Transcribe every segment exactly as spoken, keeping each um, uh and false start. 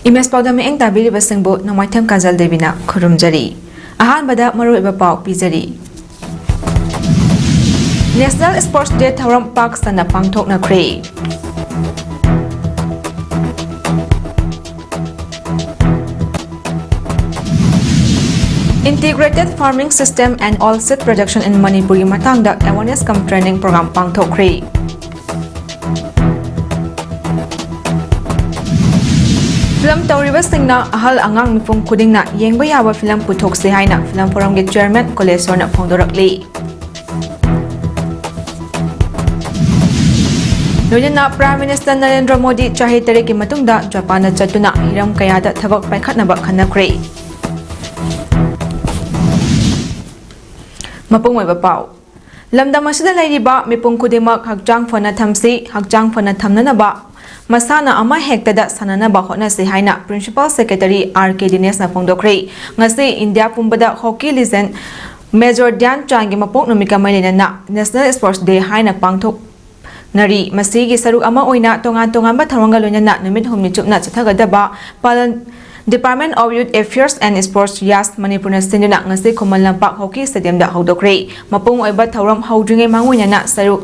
Image ꯄꯥꯎꯗ ꯃꯤꯠꯌꯦꯡ ꯇꯥꯕꯤꯔꯤꯕꯁꯤꯡꯕꯨ ꯅꯣꯡꯃꯥꯏꯊꯦꯝ ꯀꯥꯖꯜ ꯗꯦꯕꯤꯅ ꯈꯨꯔꯨꯝꯖꯔꯤ꯫ ꯑꯍꯥꯟꯕꯗ ꯃꯔꯨꯑꯣꯏꯕ ꯄꯥꯎ ꯄꯤꯖꯔꯤ꯫ National Sports Day ꯊꯧꯔꯝ ꯄꯥꯛ ꯁꯟꯅ ꯄꯥꯡꯊꯣꯛꯅꯈ꯭ꯔꯦ꯫ Integrated Farming System and Oilseed Production in Manipur ꯒꯤ ꯃꯇꯥꯡꯗ awareness cum training program ꯄꯥꯡꯊꯣꯛꯈ꯭ꯔꯦ꯫ ꯐꯤꯂꯝ ꯇꯧꯔꯤꯕꯁꯤꯡꯅ ꯑꯍꯜ ꯑꯉꯥꯡ ꯃꯤꯄꯨꯝ ꯈꯨꯗꯤꯡꯅ ꯌꯦꯡꯕ ꯌꯥꯕ ꯐꯤꯂꯝ ꯄꯨꯊꯣꯛꯁꯤ ꯍꯥꯏꯅ ꯐꯤꯂꯝ ꯐꯣꯔꯝꯒꯤ ꯆꯤꯌꯔꯃꯦꯟ ꯀꯣꯂꯦꯁꯣꯔꯅ ꯐꯣꯡꯗꯣꯔꯛꯂꯤ꯫ ꯂꯣꯏꯅꯅ Prime Minister ꯅꯔꯦꯟꯗ꯭ꯔ ꯃꯣꯗꯤ ꯆꯍꯤ ꯇꯔꯦꯠꯀꯤ ꯃꯇꯨꯡꯗ ꯖꯄꯥꯟꯗ ꯆꯠꯇꯨꯅ ꯍꯤꯔꯝ ꯀꯌꯥꯗ ꯊꯕꯛ ꯄꯥꯏꯈꯠꯅꯕ ꯈꯟꯅꯈ꯭ꯔꯦ꯫ ꯃꯄꯨꯡ ꯑꯣꯏꯕ ꯄꯥꯎ꯫ ꯂꯝꯗꯝ ꯑꯁꯤꯗ ꯂꯩꯔꯤꯕ ꯃꯤꯄꯨꯝ ꯈꯨꯗꯤꯡꯃꯛ ꯍꯛꯆꯥꯡ ꯐꯅ ꯊꯝꯁꯤ, ꯍꯛꯆꯥꯡ ꯐꯅ ꯊꯝꯅꯅꯕ ꯃꯁꯥꯟꯅ ꯑꯃ ꯍꯦꯛꯇꯗ ꯁꯥꯟꯅꯅꯕ ꯍꯣꯠꯅꯁꯤ ꯍꯥꯏꯅ Principal Secretary ꯑꯥꯔ ꯀꯦ ꯗꯤꯅꯦꯁꯅ ꯐꯣꯡꯗꯣꯛꯈ꯭ꯔꯦ꯫ ꯉꯁꯤ ꯏꯟꯗꯤꯌꯥ ꯄꯨꯝꯕꯗ ꯍꯣꯀꯤ ꯂꯤꯖꯦꯟ ꯃꯦꯖꯣꯔ ꯙ꯭ꯌꯥꯟ ꯆꯥꯟꯒꯤ ꯃꯄꯣꯛ ꯅꯨꯃꯤꯠꯀ ꯃꯔꯤ ꯂꯩꯅꯅ National Sports Day ꯍꯥꯏꯅ ꯄꯥꯡꯊꯣꯛꯅꯔꯤ꯫ ꯃꯁꯤꯒꯤ ꯁꯔꯨꯛ ꯑꯃ ꯑꯣꯏꯅ ꯇꯣꯉꯥꯟ ꯇꯣꯉꯥꯟꯕ ꯊꯧꯔꯝꯒ ꯂꯣꯏꯅꯅ ꯅꯨꯃꯤꯠ ꯍꯨꯝꯅꯤ ꯆꯨꯞꯅ ꯆꯠꯊꯒꯗꯕ ꯄꯥꯂꯟ Department of Youth Affairs and Sports, ꯌꯥꯁ, ꯃꯅꯤꯄꯨꯔꯅ ꯁꯤꯟꯗꯨꯅ ꯉꯁꯤ ꯈꯨꯃꯟ ꯂꯝꯄꯥꯛ ꯍꯣꯀꯤ ꯁ꯭ꯇꯦꯗꯤꯌꯝꯗ ꯍꯧꯗꯣꯛꯈ꯭ꯔꯦ꯫ ꯃꯄꯨꯡ ꯑꯣꯏꯕ ꯊꯧꯔꯝ ꯍꯧꯗ꯭ꯔꯤꯉꯩ ꯃꯥꯡꯑꯣꯏꯅꯅ ꯁꯔꯨꯛ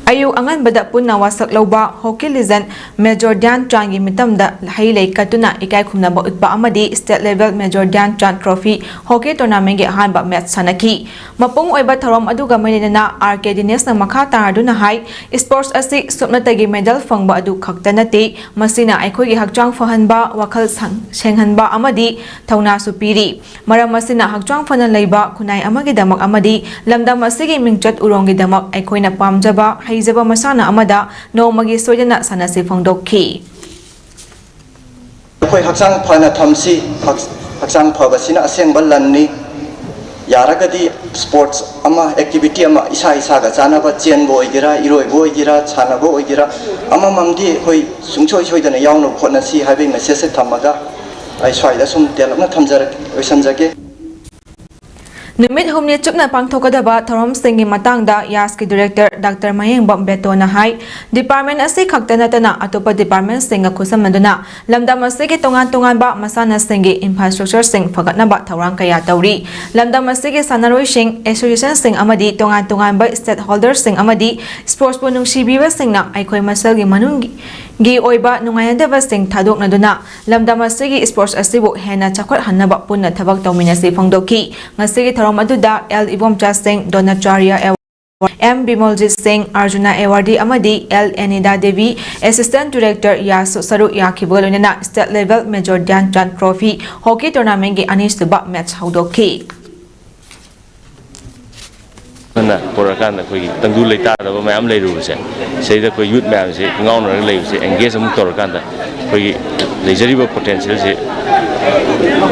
ꯑꯌꯨꯛ ꯑꯉꯟꯕꯗ ꯄꯨꯟꯅ ꯋꯥꯁꯛ ꯂꯧꯕ ꯍꯣꯀꯤ ꯂꯤꯖꯦꯟ ꯃꯦꯖꯣꯔ ꯙ꯭ꯌꯥꯟ ꯆꯥꯟꯒꯤ ꯃꯤꯇꯝꯗ ꯍꯩ ꯂꯩ ꯀꯠꯇꯨꯅ ꯏꯀꯥꯏ ꯈꯨꯝꯅꯕ ꯎꯠꯄ ꯑꯃꯗꯤ State Level Major Dhyan Chand Trophy Hockey Tournamentꯒꯤ ꯑꯍꯥꯟꯕ ꯃꯦꯆ ꯁꯥꯟꯅꯈꯤ꯫ ꯃꯄꯨꯡ ꯑꯣꯏꯕ ꯊꯧꯔꯝ ꯑꯗꯨꯒ ꯃꯔꯤ ꯂꯩꯅꯅ ꯑꯥꯔ ꯀꯦ ꯗꯤꯅꯦꯁꯅ ꯃꯈꯥ ꯇꯥꯔꯗꯨꯅ ꯍꯥꯏ, ꯏꯁꯄꯣꯔꯠꯁ ꯑꯁꯤ ꯁꯨꯞꯅꯇꯒꯤ ꯃꯦꯗꯜ ꯐꯪꯕ ꯑꯗꯨ ꯈꯛꯇ ꯅꯠꯇꯦ, ꯃꯁꯤꯅ ꯑꯩꯈꯣꯏꯒꯤ ꯍꯛꯆꯥꯡ ꯐꯍꯟꯕ, ꯋꯥꯈꯜ ꯁꯪ-, ꯁꯦꯡꯍꯟꯕ ꯑꯃꯗꯤ ꯊꯧꯅꯥꯁꯨ ꯄꯤꯔꯤ꯫ ꯃꯔꯝ ꯑꯁꯤꯅ ꯍꯛꯆꯥꯡ ꯐꯅ ꯂꯩꯕ ꯈꯨꯟꯅꯥꯏ ꯑꯃꯒꯤꯗꯃꯛ ꯑꯃꯗꯤ ꯂꯝꯗꯝ ꯑꯁꯤꯒꯤ ꯃꯤꯡꯆꯠ ꯎꯔꯣꯡꯒꯤꯗꯃꯛ ꯑꯩꯈꯣꯏꯅ ꯄꯥꯝꯖꯕ, ꯍꯩꯖꯕ ꯃꯁꯥꯟꯅ ꯑꯃꯗ ꯅꯣꯡꯃꯒꯤ ꯁꯣꯏꯗꯅ ꯁꯥꯟꯅꯁꯤ ꯐꯣꯡꯗꯣꯛꯈꯤ꯫ ꯑꯩꯈꯣꯏ ꯍꯛꯆꯥꯡ ꯐꯅ ꯊꯝꯁꯤ꯫ ꯍꯛ-, ꯍꯛꯆꯥꯡ ꯐꯕꯁꯤꯅ ꯑꯁꯦꯡꯕ ꯂꯟꯅꯤ꯫ ꯌꯥꯔꯒꯗꯤ ꯏꯁꯄꯣꯔꯠꯁ ꯑꯃ, ꯑꯦꯛꯇꯤꯚꯤꯇꯤ ꯑꯃ, ꯏꯁꯥ ꯏꯁꯥꯒ ꯆꯥꯟꯅꯕ, ꯆꯦꯟꯕ ꯑꯣꯏꯒꯦꯔꯥ, ꯏꯔꯣꯏꯕ ꯑꯣꯏꯒꯦꯔꯥ, ꯁꯥꯟꯅꯕ ꯑꯣꯏꯒꯦꯔꯥ, ꯑꯃꯃꯝꯗꯤ ꯑꯩꯈꯣꯏ ꯁꯨꯡꯁꯣꯏ ꯁꯣꯏꯗꯅ ꯌꯥꯎꯅꯕ ꯍꯣꯠꯅꯁꯤ ꯍꯥꯏꯕꯒꯤ ꯃꯦꯁꯦꯖꯁꯦ ꯊꯝꯃꯒ ꯑꯩ ꯁ꯭ꯋꯥꯏꯗ ꯁꯨꯝ ꯇꯦꯜꯂꯞꯅ ꯊꯝꯖꯔ-, ꯂꯣꯏꯁꯤꯟꯖꯒꯦ꯫ ꯅꯨꯃꯤꯠ ꯍꯨꯝꯅꯤ ꯆꯨꯞꯅ ꯄꯥꯡꯊꯣꯛꯀꯗꯕ ꯊꯧꯔꯝꯁꯤꯡꯒꯤ ꯃꯇꯥꯡꯗ ꯌꯥꯁꯀꯤ ꯗꯤꯔꯦꯛꯇꯔ ꯗꯥꯛꯇꯔ ꯃꯌꯦꯡꯕꯝ ꯕꯦꯇꯣꯅ ꯍꯥꯏ, ꯗꯤꯄꯥꯔꯠꯃꯦꯟ ꯑꯁꯤ ꯈꯛꯇ ꯅꯠꯇꯅ ꯑꯇꯣꯞꯄ ꯗꯤꯄꯥꯔꯠꯃꯦꯟꯁꯤꯡꯒ ꯈꯨꯠꯁꯝꯅꯗꯨꯅ ꯂꯝꯗꯝ ꯑꯁꯤꯒꯤ ꯇꯣꯉꯥꯟ ꯇꯣꯉꯥꯟꯕ ꯃꯁꯥꯟꯅꯁꯤꯡꯒꯤ ꯏꯟꯐ꯭ꯔꯥꯁ꯭ꯇ꯭ꯔꯛꯆꯔꯁꯤꯡ ꯐꯒꯠꯅꯕ ꯊꯧꯔꯥꯡ ꯀꯌꯥ ꯇꯧꯔꯤ꯫ ꯂꯝꯗꯝ ꯑꯁꯤꯒꯤ ꯁꯥꯟꯅꯔꯣꯏꯁꯤꯡ, ꯑꯦꯁꯣꯁꯤꯌꯦꯁꯟꯁꯤꯡ ꯑꯃꯗꯤ ꯇꯣꯉꯥꯟ ꯇꯣꯉꯥꯟꯕ ꯁ꯭ꯇꯦꯛꯍꯣꯜꯗꯔꯁꯤꯡ ꯑꯃꯗꯤ ꯁ꯭ꯄꯣꯔꯠꯁꯄꯨ ꯅꯨꯡꯁꯤꯕꯤꯕꯁꯤꯡꯅ ꯑꯩꯈꯣꯏ ꯃꯁꯦꯜꯒꯤ ꯃꯅꯨꯡꯒꯤ ꯑꯣꯏꯕ ꯅꯨꯡꯉꯥꯏꯅꯗꯕꯁꯤꯡ ꯊꯥꯗꯣꯛꯅꯗꯨꯅ ꯂꯝꯗꯝ ꯑꯁꯤꯒꯤ ꯁ꯭ꯄꯣꯔꯠꯁ ꯑꯁꯤꯕꯨ ꯍꯦꯟꯅ ꯆꯥꯎꯈꯠꯍꯟꯅꯕ ꯄꯨꯟꯅ ꯊꯕꯛ ꯇꯧꯃꯤꯟꯅꯁꯤ ꯐꯣꯡꯗꯣꯛꯈꯤ꯫ ꯉꯁꯤꯒꯤ ꯊꯧꯔꯝ ꯑꯗꯨꯗ ꯑꯦꯜ ꯏꯕꯣꯝꯆꯥ ꯁꯤꯡ, ꯗ꯭ꯔꯣꯅꯥꯆꯥꯔ꯭ꯌ ꯑꯦꯋꯥꯔꯗ, ꯑꯦꯝ ꯕꯤꯃꯣꯜꯖꯤꯠ ꯁꯤꯡ, ꯑꯔꯖꯨꯅꯥ ꯑꯦꯋꯥꯔꯗꯤ ꯑꯃꯗꯤ L Anita Devi, assistant director ꯌꯥꯁꯨ ꯁꯔꯨꯛ ꯌꯥꯈꯤꯕꯒ ꯂꯣꯏꯅꯅ state level major Dhyan Chand trophy hockey ꯇꯣꯔꯅꯥꯃꯦꯟꯠꯀꯤ ꯑꯅꯤꯁꯨꯕ ꯃꯦꯠꯆ ꯍꯧꯗꯣꯛꯈꯤ꯫ ꯅ ꯄꯨꯔꯛꯀꯥꯟꯗ ꯑꯩꯈꯣꯏꯒꯤ ꯇꯪꯗꯨ ꯂꯩꯇꯥꯗꯕ ꯃꯌꯥꯝ ꯂꯩꯔꯨꯕꯁꯦ, ꯁꯤꯗꯩꯗ ꯑꯩꯈꯣꯏ ꯌꯨꯠ ꯃꯌꯥꯝꯁꯦ ꯉꯥꯎꯅꯔꯒ ꯂꯩꯕꯁꯦ ꯑꯦꯡꯒꯦꯖ ꯑꯃꯨꯛ ꯇꯧꯔꯀꯥꯟꯗ ꯑꯩꯈꯣꯏꯒꯤ ꯂꯩꯖꯔꯤꯕ ꯄꯣꯇꯦꯟꯁꯤꯌꯦꯜꯁꯦ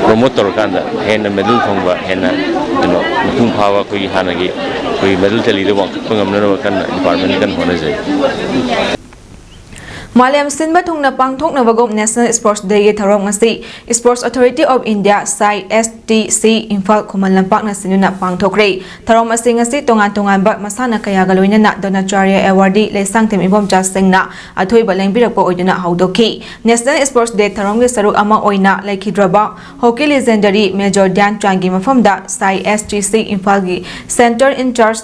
ꯄ꯭ꯔꯣꯃꯣꯠ ꯇꯧꯔꯀꯥꯟꯗ ꯍꯦꯟꯅ ꯃꯦꯗꯜ ꯐꯪꯕ, ꯍꯦꯟꯅ ꯀꯩꯅꯣ ꯃꯄꯨꯡ ꯐꯥꯕ ꯑꯩꯈꯣꯏꯒꯤ ꯍꯥꯟꯅꯒꯤ ꯑꯩꯈꯣꯏꯒꯤ ꯃꯦꯗꯜ ꯇꯦꯂꯤꯗ ꯋꯥꯡꯈꯠꯄ ꯉꯝꯅꯅꯕ ꯀꯟꯅ ꯗꯤꯄꯥꯔꯠꯃꯦꯟꯅ ꯀꯟꯅ ꯍꯣꯠꯅꯖꯔꯤ꯫ ꯃꯥꯂꯦꯝ ꯁꯤꯟꯕ ꯊꯨꯡꯅ ꯄꯥꯡꯊꯣꯛꯅꯕꯒꯨꯝ ꯅꯦꯁꯅꯦꯜ ꯁ꯭ꯄꯣꯔꯠꯁ ꯗꯦꯒꯤ ꯊꯧꯔꯝ ꯉꯁꯤ ꯁ꯭ꯄꯣꯔꯠꯁ ꯑꯣꯊꯣꯔꯤꯇꯤ ꯑꯣꯐ ꯏꯟꯗꯤꯌꯥ, ꯁꯥꯏ ꯑꯦꯁ ꯇꯤ ꯁꯤ, ꯏꯝꯐꯥꯜ ꯈꯨꯃꯟ ꯂꯝꯄꯥꯛꯅ ꯁꯤꯟꯗꯨꯅ ꯄꯥꯡꯊꯣꯛꯈ꯭ꯔꯦ꯫ ꯊꯧꯔꯝ ꯑꯁꯤ ꯉꯁꯤ ꯇꯣꯉꯥꯟ ꯇꯣꯉꯥꯟꯕ ꯃꯁꯥꯟꯅ ꯀꯌꯥꯒ ꯂꯣꯏꯅꯅ ꯗ꯭ꯔꯣꯅꯥꯆꯥꯔ꯭ꯌ ꯑꯦꯋꯥꯔꯗꯤ ꯂꯩꯁꯥꯡꯊꯦꯝ ꯏꯕꯣꯝꯆꯥ ꯁꯤꯡꯅ ꯑꯊꯣꯏꯕ ꯂꯦꯡꯕꯤꯔꯛꯄ ꯑꯣꯏꯗꯨꯅ ꯍꯧꯗꯣꯛꯈꯤ꯫ ꯅꯦꯁꯅꯦꯜ ꯁ꯭ꯄꯣꯔꯠꯁ ꯗꯦ ꯊꯧꯔꯝꯒꯤ ꯁꯔꯨꯛ ꯑꯃ ꯑꯣꯏꯅ ꯂꯩꯈꯤꯗ꯭ꯔꯕ ꯍꯣꯀꯤ ꯂꯤꯖꯦꯟꯗꯔꯤ ꯃꯦꯖꯣꯔ ꯙ꯭ꯌꯥꯟ ꯆꯥꯟꯒꯤ ꯃꯐꯝꯗ ꯁꯥꯏ ꯑꯦꯁ ꯇꯤ ꯁꯤ ꯏꯝꯐꯥꯜꯒꯤ ꯁꯦꯟꯇꯔ ꯏꯟꯆꯥꯔꯖ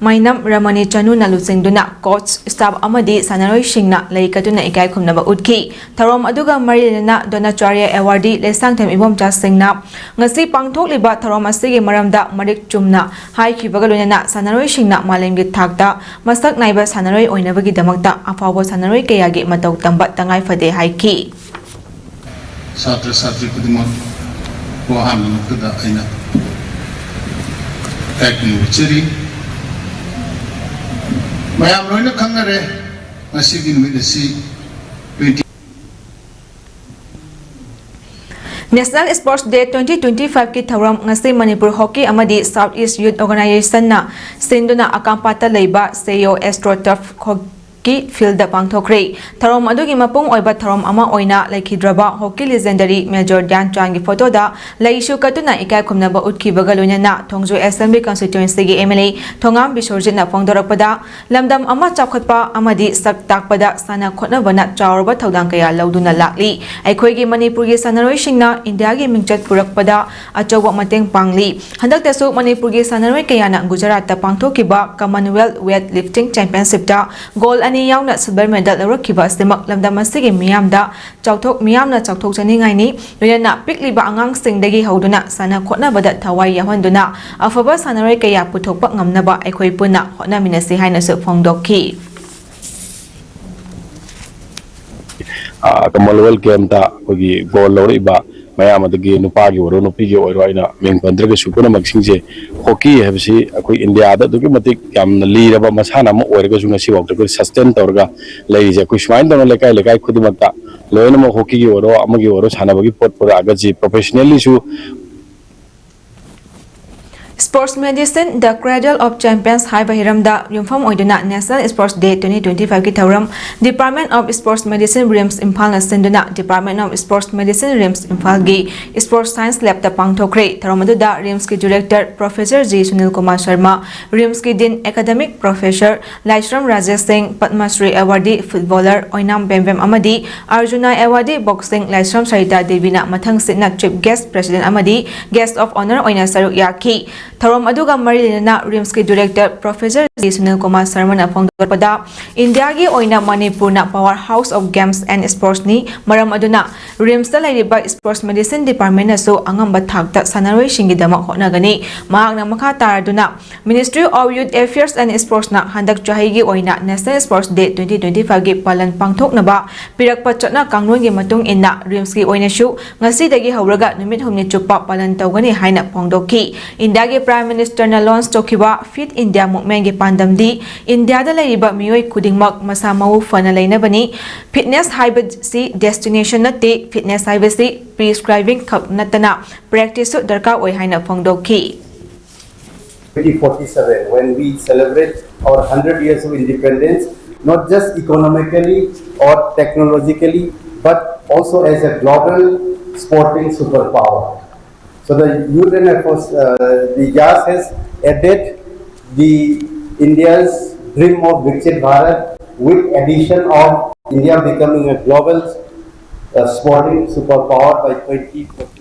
ꯃꯩꯅꯝ ꯔꯃꯅꯤ ꯆꯅꯨꯅ ꯂꯨꯆꯤꯡꯗꯨꯅ ꯀꯣꯆ, ꯁ꯭ꯇꯥꯐ ꯑꯃꯗꯤ ꯁꯥꯟꯅꯔꯣꯏꯁꯤꯡꯅ ꯂꯩ ꯀꯠꯇꯨꯅ ꯏꯀꯥꯏ ꯈꯨꯝꯅꯕ ꯎꯠꯈꯤ꯫ ꯊꯧꯔꯝ ꯑꯗꯨꯒ ꯃꯔꯤ ꯂꯩꯅꯅ ꯗ꯭ꯔꯣꯅꯥꯆꯥꯔ꯭ꯌ ꯑꯦꯋꯥꯔꯗꯤ ꯂꯩꯁꯥꯡꯊꯦꯝ ꯏꯕꯣꯝꯆꯥ ꯁꯤꯡꯅ ꯉꯁꯤ ꯄꯥꯡꯊꯣꯛꯂꯤꯕ ꯊꯧꯔꯝ ꯑꯁꯤꯒꯤ ꯃꯔꯝꯗ ꯃꯔꯤꯛ ꯆꯨꯝꯅ ꯍꯥꯏꯈꯤꯕꯒ ꯂꯣꯏꯅꯅ ꯁꯥꯟꯅꯔꯣꯏꯁꯤꯡꯅ ꯃꯥꯂꯦꯝꯒꯤ ꯊꯥꯛꯇ ꯃꯁꯛ ꯅꯥꯏꯕ ꯁꯥꯟꯅꯔꯣꯏ ꯑꯣꯏꯅꯕꯒꯤꯗꯃꯛꯇ ꯑꯐꯥꯎꯕ ꯁꯥꯟꯅꯔꯣꯏ ꯀꯌꯥꯒꯤ ꯃꯇꯧ ꯇꯝꯕ ꯇꯉꯥꯏ ꯐꯗꯦ ꯍꯥꯏꯈꯤ꯫ ꯁꯥꯇ꯭ꯔ ꯁꯥꯇ꯭ꯔꯤ ꯈꯨꯗꯤꯡꯃꯛꯄꯨ ꯑꯍꯥꯟꯕꯃꯛꯇꯗ ꯑꯩꯅ ꯏꯀꯥꯏ ꯈꯨꯝꯅꯕ ꯎꯠꯆꯔꯤ꯫ ꯃꯌꯥꯝ ꯂꯣꯏꯅ ꯈꯪꯅꯔꯦ, ꯉꯁꯤꯒꯤ ꯅꯨꯃꯤꯠ ꯑꯁꯤ twenty National Sports Day twenty twenty five ꯀꯤ ꯊꯧꯔꯝ ꯉꯁꯤ ꯃꯅꯤꯄꯨꯔ ꯍꯣꯀꯤ ꯑꯃꯗꯤ South East Youth Organization ꯅ ꯁꯤꯟꯗꯨꯅ ꯑꯀꯥꯝꯄꯥꯠꯇ ꯂꯩꯕ ꯁꯦꯌꯣ ꯑꯦꯁꯇ꯭ꯔꯣ ꯇꯔꯐ ꯀꯤ ꯐꯤꯜꯗ ꯄꯥꯡꯊꯣꯛꯈ꯭ꯔꯦ꯫ ꯊꯧꯔꯝ ꯑꯗꯨꯒꯤ ꯃꯄꯨꯡ ꯑꯣꯏꯕ ꯊꯧꯔꯝ ꯑꯃ ꯑꯣꯏꯅ ꯂꯩꯈꯤꯗ꯭ꯔꯕ ꯍꯣꯀꯤ ꯂꯤꯖꯦꯟꯗꯔꯤ ꯃꯦꯖꯣꯔ ꯙ꯭ꯌꯥꯟ ꯆꯥꯟꯒꯤ ꯐꯣꯇꯣꯗ ꯂꯩꯁꯨ ꯀꯠꯇꯨꯅ ꯏꯀꯥꯏ ꯈꯨꯝꯅꯕ ꯎꯠꯈꯤꯕꯒ ꯂꯣꯏꯅꯅ ꯊꯣꯡꯖꯨ ꯑꯦꯁꯦꯝꯕ꯭ꯂꯤ ꯀꯟꯁꯇꯤꯇ꯭ꯋꯦꯟꯁꯤꯒꯤ ꯑꯦꯝ ꯑꯦꯜ ꯑꯦ ꯊꯣꯉꯥꯝ ꯕꯤꯁꯣꯔꯖꯤꯠꯅ ꯐꯣꯡꯗꯣꯔꯛꯄꯗ, ꯂꯝꯗꯝ ꯑꯃ ꯆꯥꯎꯈꯠꯄ ꯑꯃꯗꯤ ꯁꯛ ꯇꯥꯛꯄꯗ ꯁꯥꯟꯅ ꯈꯣꯠꯅꯕꯅ ꯆꯥꯎꯔꯕ ꯊꯧꯗꯥꯡ ꯀꯌꯥ ꯂꯧꯗꯨꯅ ꯂꯥꯛꯂꯤ꯫ ꯑꯩꯈꯣꯏꯒꯤ ꯃꯅꯤꯄꯨꯔꯒꯤ ꯁꯥꯟꯅꯔꯣꯏꯁꯤꯡꯅ ꯏꯟꯗꯤꯌꯥꯒꯤ ꯃꯤꯡꯆꯠ ꯄꯨꯔꯛꯄꯗ ꯑꯆꯧꯕ ꯃꯇꯦꯡ ꯄꯥꯡꯂꯤ꯫ ꯍꯟꯗꯛꯇꯁꯨ ꯃꯅꯤꯄꯨꯔꯒꯤ ꯁꯥꯟꯅꯔꯣꯏ ꯀꯌꯥꯅ ꯒꯨꯖꯔꯥꯠꯇ ꯄꯥꯡꯊꯣꯛꯈꯤꯕ Commonwealth Weight Lifting Championshipꯇ ꯒꯣꯜ ꯑꯅꯤ ꯌꯥꯎꯅ ꯁꯤꯜꯚꯔ ꯃꯦꯗꯜ ꯂꯧꯔꯛꯈꯤꯕ ꯑꯁꯤꯃꯛ ꯂꯝꯗꯝ ꯑꯁꯤꯒꯤ ꯃꯤꯌꯥꯝꯗ ꯆꯥꯎꯊꯣꯛ-, ꯃꯤꯌꯥꯝꯅ ꯆꯥꯎꯊꯣꯛꯆꯅꯤꯡꯉꯥꯏꯅꯤ꯫ ꯂꯣꯏꯅꯅ ꯄꯤꯛꯂꯤꯕ ꯑꯉꯥꯡꯁꯤꯡꯗꯒꯤ ꯍꯧꯗꯨꯅ ꯁꯥꯟꯅ ꯈꯣꯠꯅꯕꯗ ꯊꯋꯥꯏ ꯌꯥꯎꯍꯟꯗꯨꯅ ꯑꯐꯕ ꯁꯥꯟꯅꯔꯣꯏ ꯀꯌꯥ ꯄꯨꯊꯣꯛꯄ ꯉꯝꯅꯕ ꯑꯩꯈꯣꯏ ꯄꯨꯟꯅ ꯍꯣꯠꯅꯃꯤꯟꯅꯁꯤ ꯍꯥꯏꯅꯁꯨ ꯐꯣꯡꯗꯣꯛꯈꯤ꯫ ꯑ, Commonwealth Gameꯇ ꯑꯩꯈꯣꯏꯒꯤ ꯒꯣꯜ ꯂꯧꯔꯛꯏꯕ ꯃꯌꯥꯝ ꯑꯗꯨꯒꯤ ꯅꯨꯄꯥꯒꯤ ꯑꯣꯏꯔꯣ ꯅꯨꯄꯤꯒꯤ ꯑꯣꯏꯔꯣ ꯑꯩꯅ ꯃꯤꯡ ꯄꯟꯗ꯭ꯔꯒꯁꯨ ꯄꯨꯝꯅꯃꯛꯁꯤꯡꯁꯦ ꯍꯣꯀꯤ ꯍꯥꯏꯕꯁꯤ ꯑꯩꯈꯣꯏ ꯏꯟꯗꯤꯌꯥꯗ ꯑꯗꯨꯛꯀꯤ ꯃꯇꯤꯛ ꯌꯥꯝꯅ ꯂꯤꯔꯕ ꯃꯁꯥꯟꯅ ꯑꯃ ꯑꯣꯏꯔꯒꯁꯨ ꯉꯁꯤꯐꯥꯎꯗ ꯑꯩꯈꯣꯏ ꯁꯁꯇꯦꯟ ꯇꯧꯔꯒ ꯂꯩꯔꯤꯁꯦ꯫ ꯑꯩꯈꯣꯏ ꯁꯨꯃꯥꯏꯅ ꯇꯧꯅ ꯂꯩꯀꯥꯏ ꯂꯩꯀꯥꯏ ꯈꯨꯗꯤꯡꯃꯛꯇ ꯂꯣꯏꯅꯃꯛ ꯍꯣꯀꯤꯒꯤ ꯑꯣꯏꯔꯣ ꯑꯃꯒꯤ ꯑꯣꯏꯔꯣ ꯁꯥꯟꯅꯕꯒꯤ ꯄꯣꯠ ꯄꯨꯔꯛꯑꯒꯗꯤ ꯄ꯭ꯔꯣꯐꯦꯁꯅꯦꯜꯂꯤꯁꯨ Sports Medicine, The Cradle of Champions ꯍꯥꯏꯕ ꯍꯤꯔꯝꯗ ꯌꯨꯝꯐꯝ ꯑꯣꯏꯗꯨꯅ National Sports Day twenty twenty-fiveꯀꯤ ꯊꯧꯔꯝ Department of Sports Medicine, RIMS ꯏꯝꯐꯥꯜꯅ ꯁꯤꯟꯗꯨꯅ Department of Sports Medicine, RIMS ꯏꯝꯐꯥꯜꯒꯤ Sports Science Labꯇ ꯄꯥꯡꯊꯣꯛꯈ꯭ꯔꯦ꯫ ꯊꯧꯔꯝ ꯑꯗꯨꯗ RIMSꯀꯤ Director Professor G Sunil Kumar Sharma, RIMSꯀꯤ Dean Academic Professor ꯂꯥꯏꯁ꯭ꯔꯝ ꯔꯥꯖꯦꯁ ꯁꯤꯡ, ꯄꯗꯃ ꯁ꯭ꯔꯤ ꯑꯦꯋꯥꯔꯗꯤ footballer ꯑꯣꯏꯅꯥꯝ ꯕꯦꯝꯕꯦꯝ ꯑꯃꯗꯤ ꯑꯔꯖꯨꯅꯥ ꯑꯦꯋꯥꯔꯗꯤ boxing ꯂꯥꯏꯁ꯭ꯔꯝ ꯁꯔꯤꯇꯥ ꯗꯦꯕꯤꯅ ꯃꯊꯪ ꯁꯤꯠꯅ Chief Guest, President ꯑꯃꯗꯤ Guest of Honour ꯑꯣꯏꯅ ꯁꯔꯨꯛ ꯌꯥꯈꯤ꯫ ꯊꯧꯔꯝ ꯑꯗꯨꯒ ꯃꯔꯤ ꯂꯩꯅꯅ RIMSꯀꯤ Director Professor G Sunil Kumar ꯁꯔꯃꯅ ꯐꯣꯡꯗꯣꯔꯛꯄꯗ, ꯏꯟꯗꯤꯌꯥꯒꯤ ꯑꯣꯏꯅ ꯃꯅꯤꯄꯨꯔꯅ power house of games and sportsꯅꯤ꯫ ꯃꯔꯝ ꯑꯗꯨꯅ RIMSꯇ ꯂꯩꯔꯤꯕ Sports Medicine Departmentꯅꯁꯨ ꯑꯉꯝꯕ ꯊꯥꯛꯇ ꯁꯥꯟꯅꯔꯣꯏꯁꯤꯡꯒꯤꯗꯃꯛ ꯍꯣꯠꯅꯒꯅꯤ꯫ ꯃꯍꯥꯛꯅ ꯃꯈꯥ ꯇꯥꯔꯗꯨꯅ, Ministry of Youth Affairs and Sportsꯅ ꯍꯟꯗꯛ ꯆꯍꯤꯒꯤ ꯑꯣꯏꯅ National Sports Day twenty twenty-fiveꯒꯤ ꯄꯥꯂꯟ ꯄꯥꯡꯊꯣꯛꯅꯕ ꯄꯤꯔꯛꯄ ꯆꯠꯅ ꯀꯥꯡꯂꯣꯟꯒꯤ ꯃꯇꯨꯡ ꯏꯟꯅ RIMSꯀꯤ ꯑꯣꯏꯅꯁꯨ ꯉꯁꯤꯗꯒꯤ ꯍꯧꯔꯒ ꯅꯨꯃꯤꯠ ꯍꯨꯝꯅꯤ ꯆꯨꯞꯄ ꯄꯥꯂꯟ ꯇꯧꯒꯅꯤ ꯍꯥꯏꯅ ꯐꯣꯡꯗꯣꯛꯈꯤ꯫ ꯏꯟꯗꯤꯌꯥꯒꯤ Prime Ministerꯅ launch ꯇꯧꯈꯤꯕ Fit India Movementꯀꯤ ꯄꯥꯟꯗꯝꯗꯤ ꯏꯟꯗꯤꯌꯥꯗ ꯂꯩꯔꯤꯕ ꯃꯤꯑꯣꯏ ꯈꯨꯗꯤꯡꯃꯛ ꯃꯁꯥ ꯃꯎ ꯐꯅ ꯂꯩꯅꯕꯅꯤ꯫ Fitness ꯍꯥꯏꯕꯁꯤ destination ꯅꯠꯇꯦ, fitness ꯍꯥꯏꯕꯁꯤ prescribing ꯈꯛ ꯅꯠꯇꯅ practiceꯁꯨ ꯗꯔꯀꯥꯔ ꯑꯣꯏ ꯍꯥꯏꯅ ꯐꯣꯡꯗꯣꯛꯈꯤ꯫ twenty forty-seven, when we celebrate our hundred years of independence, not just economically or technologically, but also as a global sporting superpower. So the Youth and Efforts, uh, the JAS has added the India's dream of Viksit Bharat with addition of India becoming a global uh, sporting superpower by twenty forty.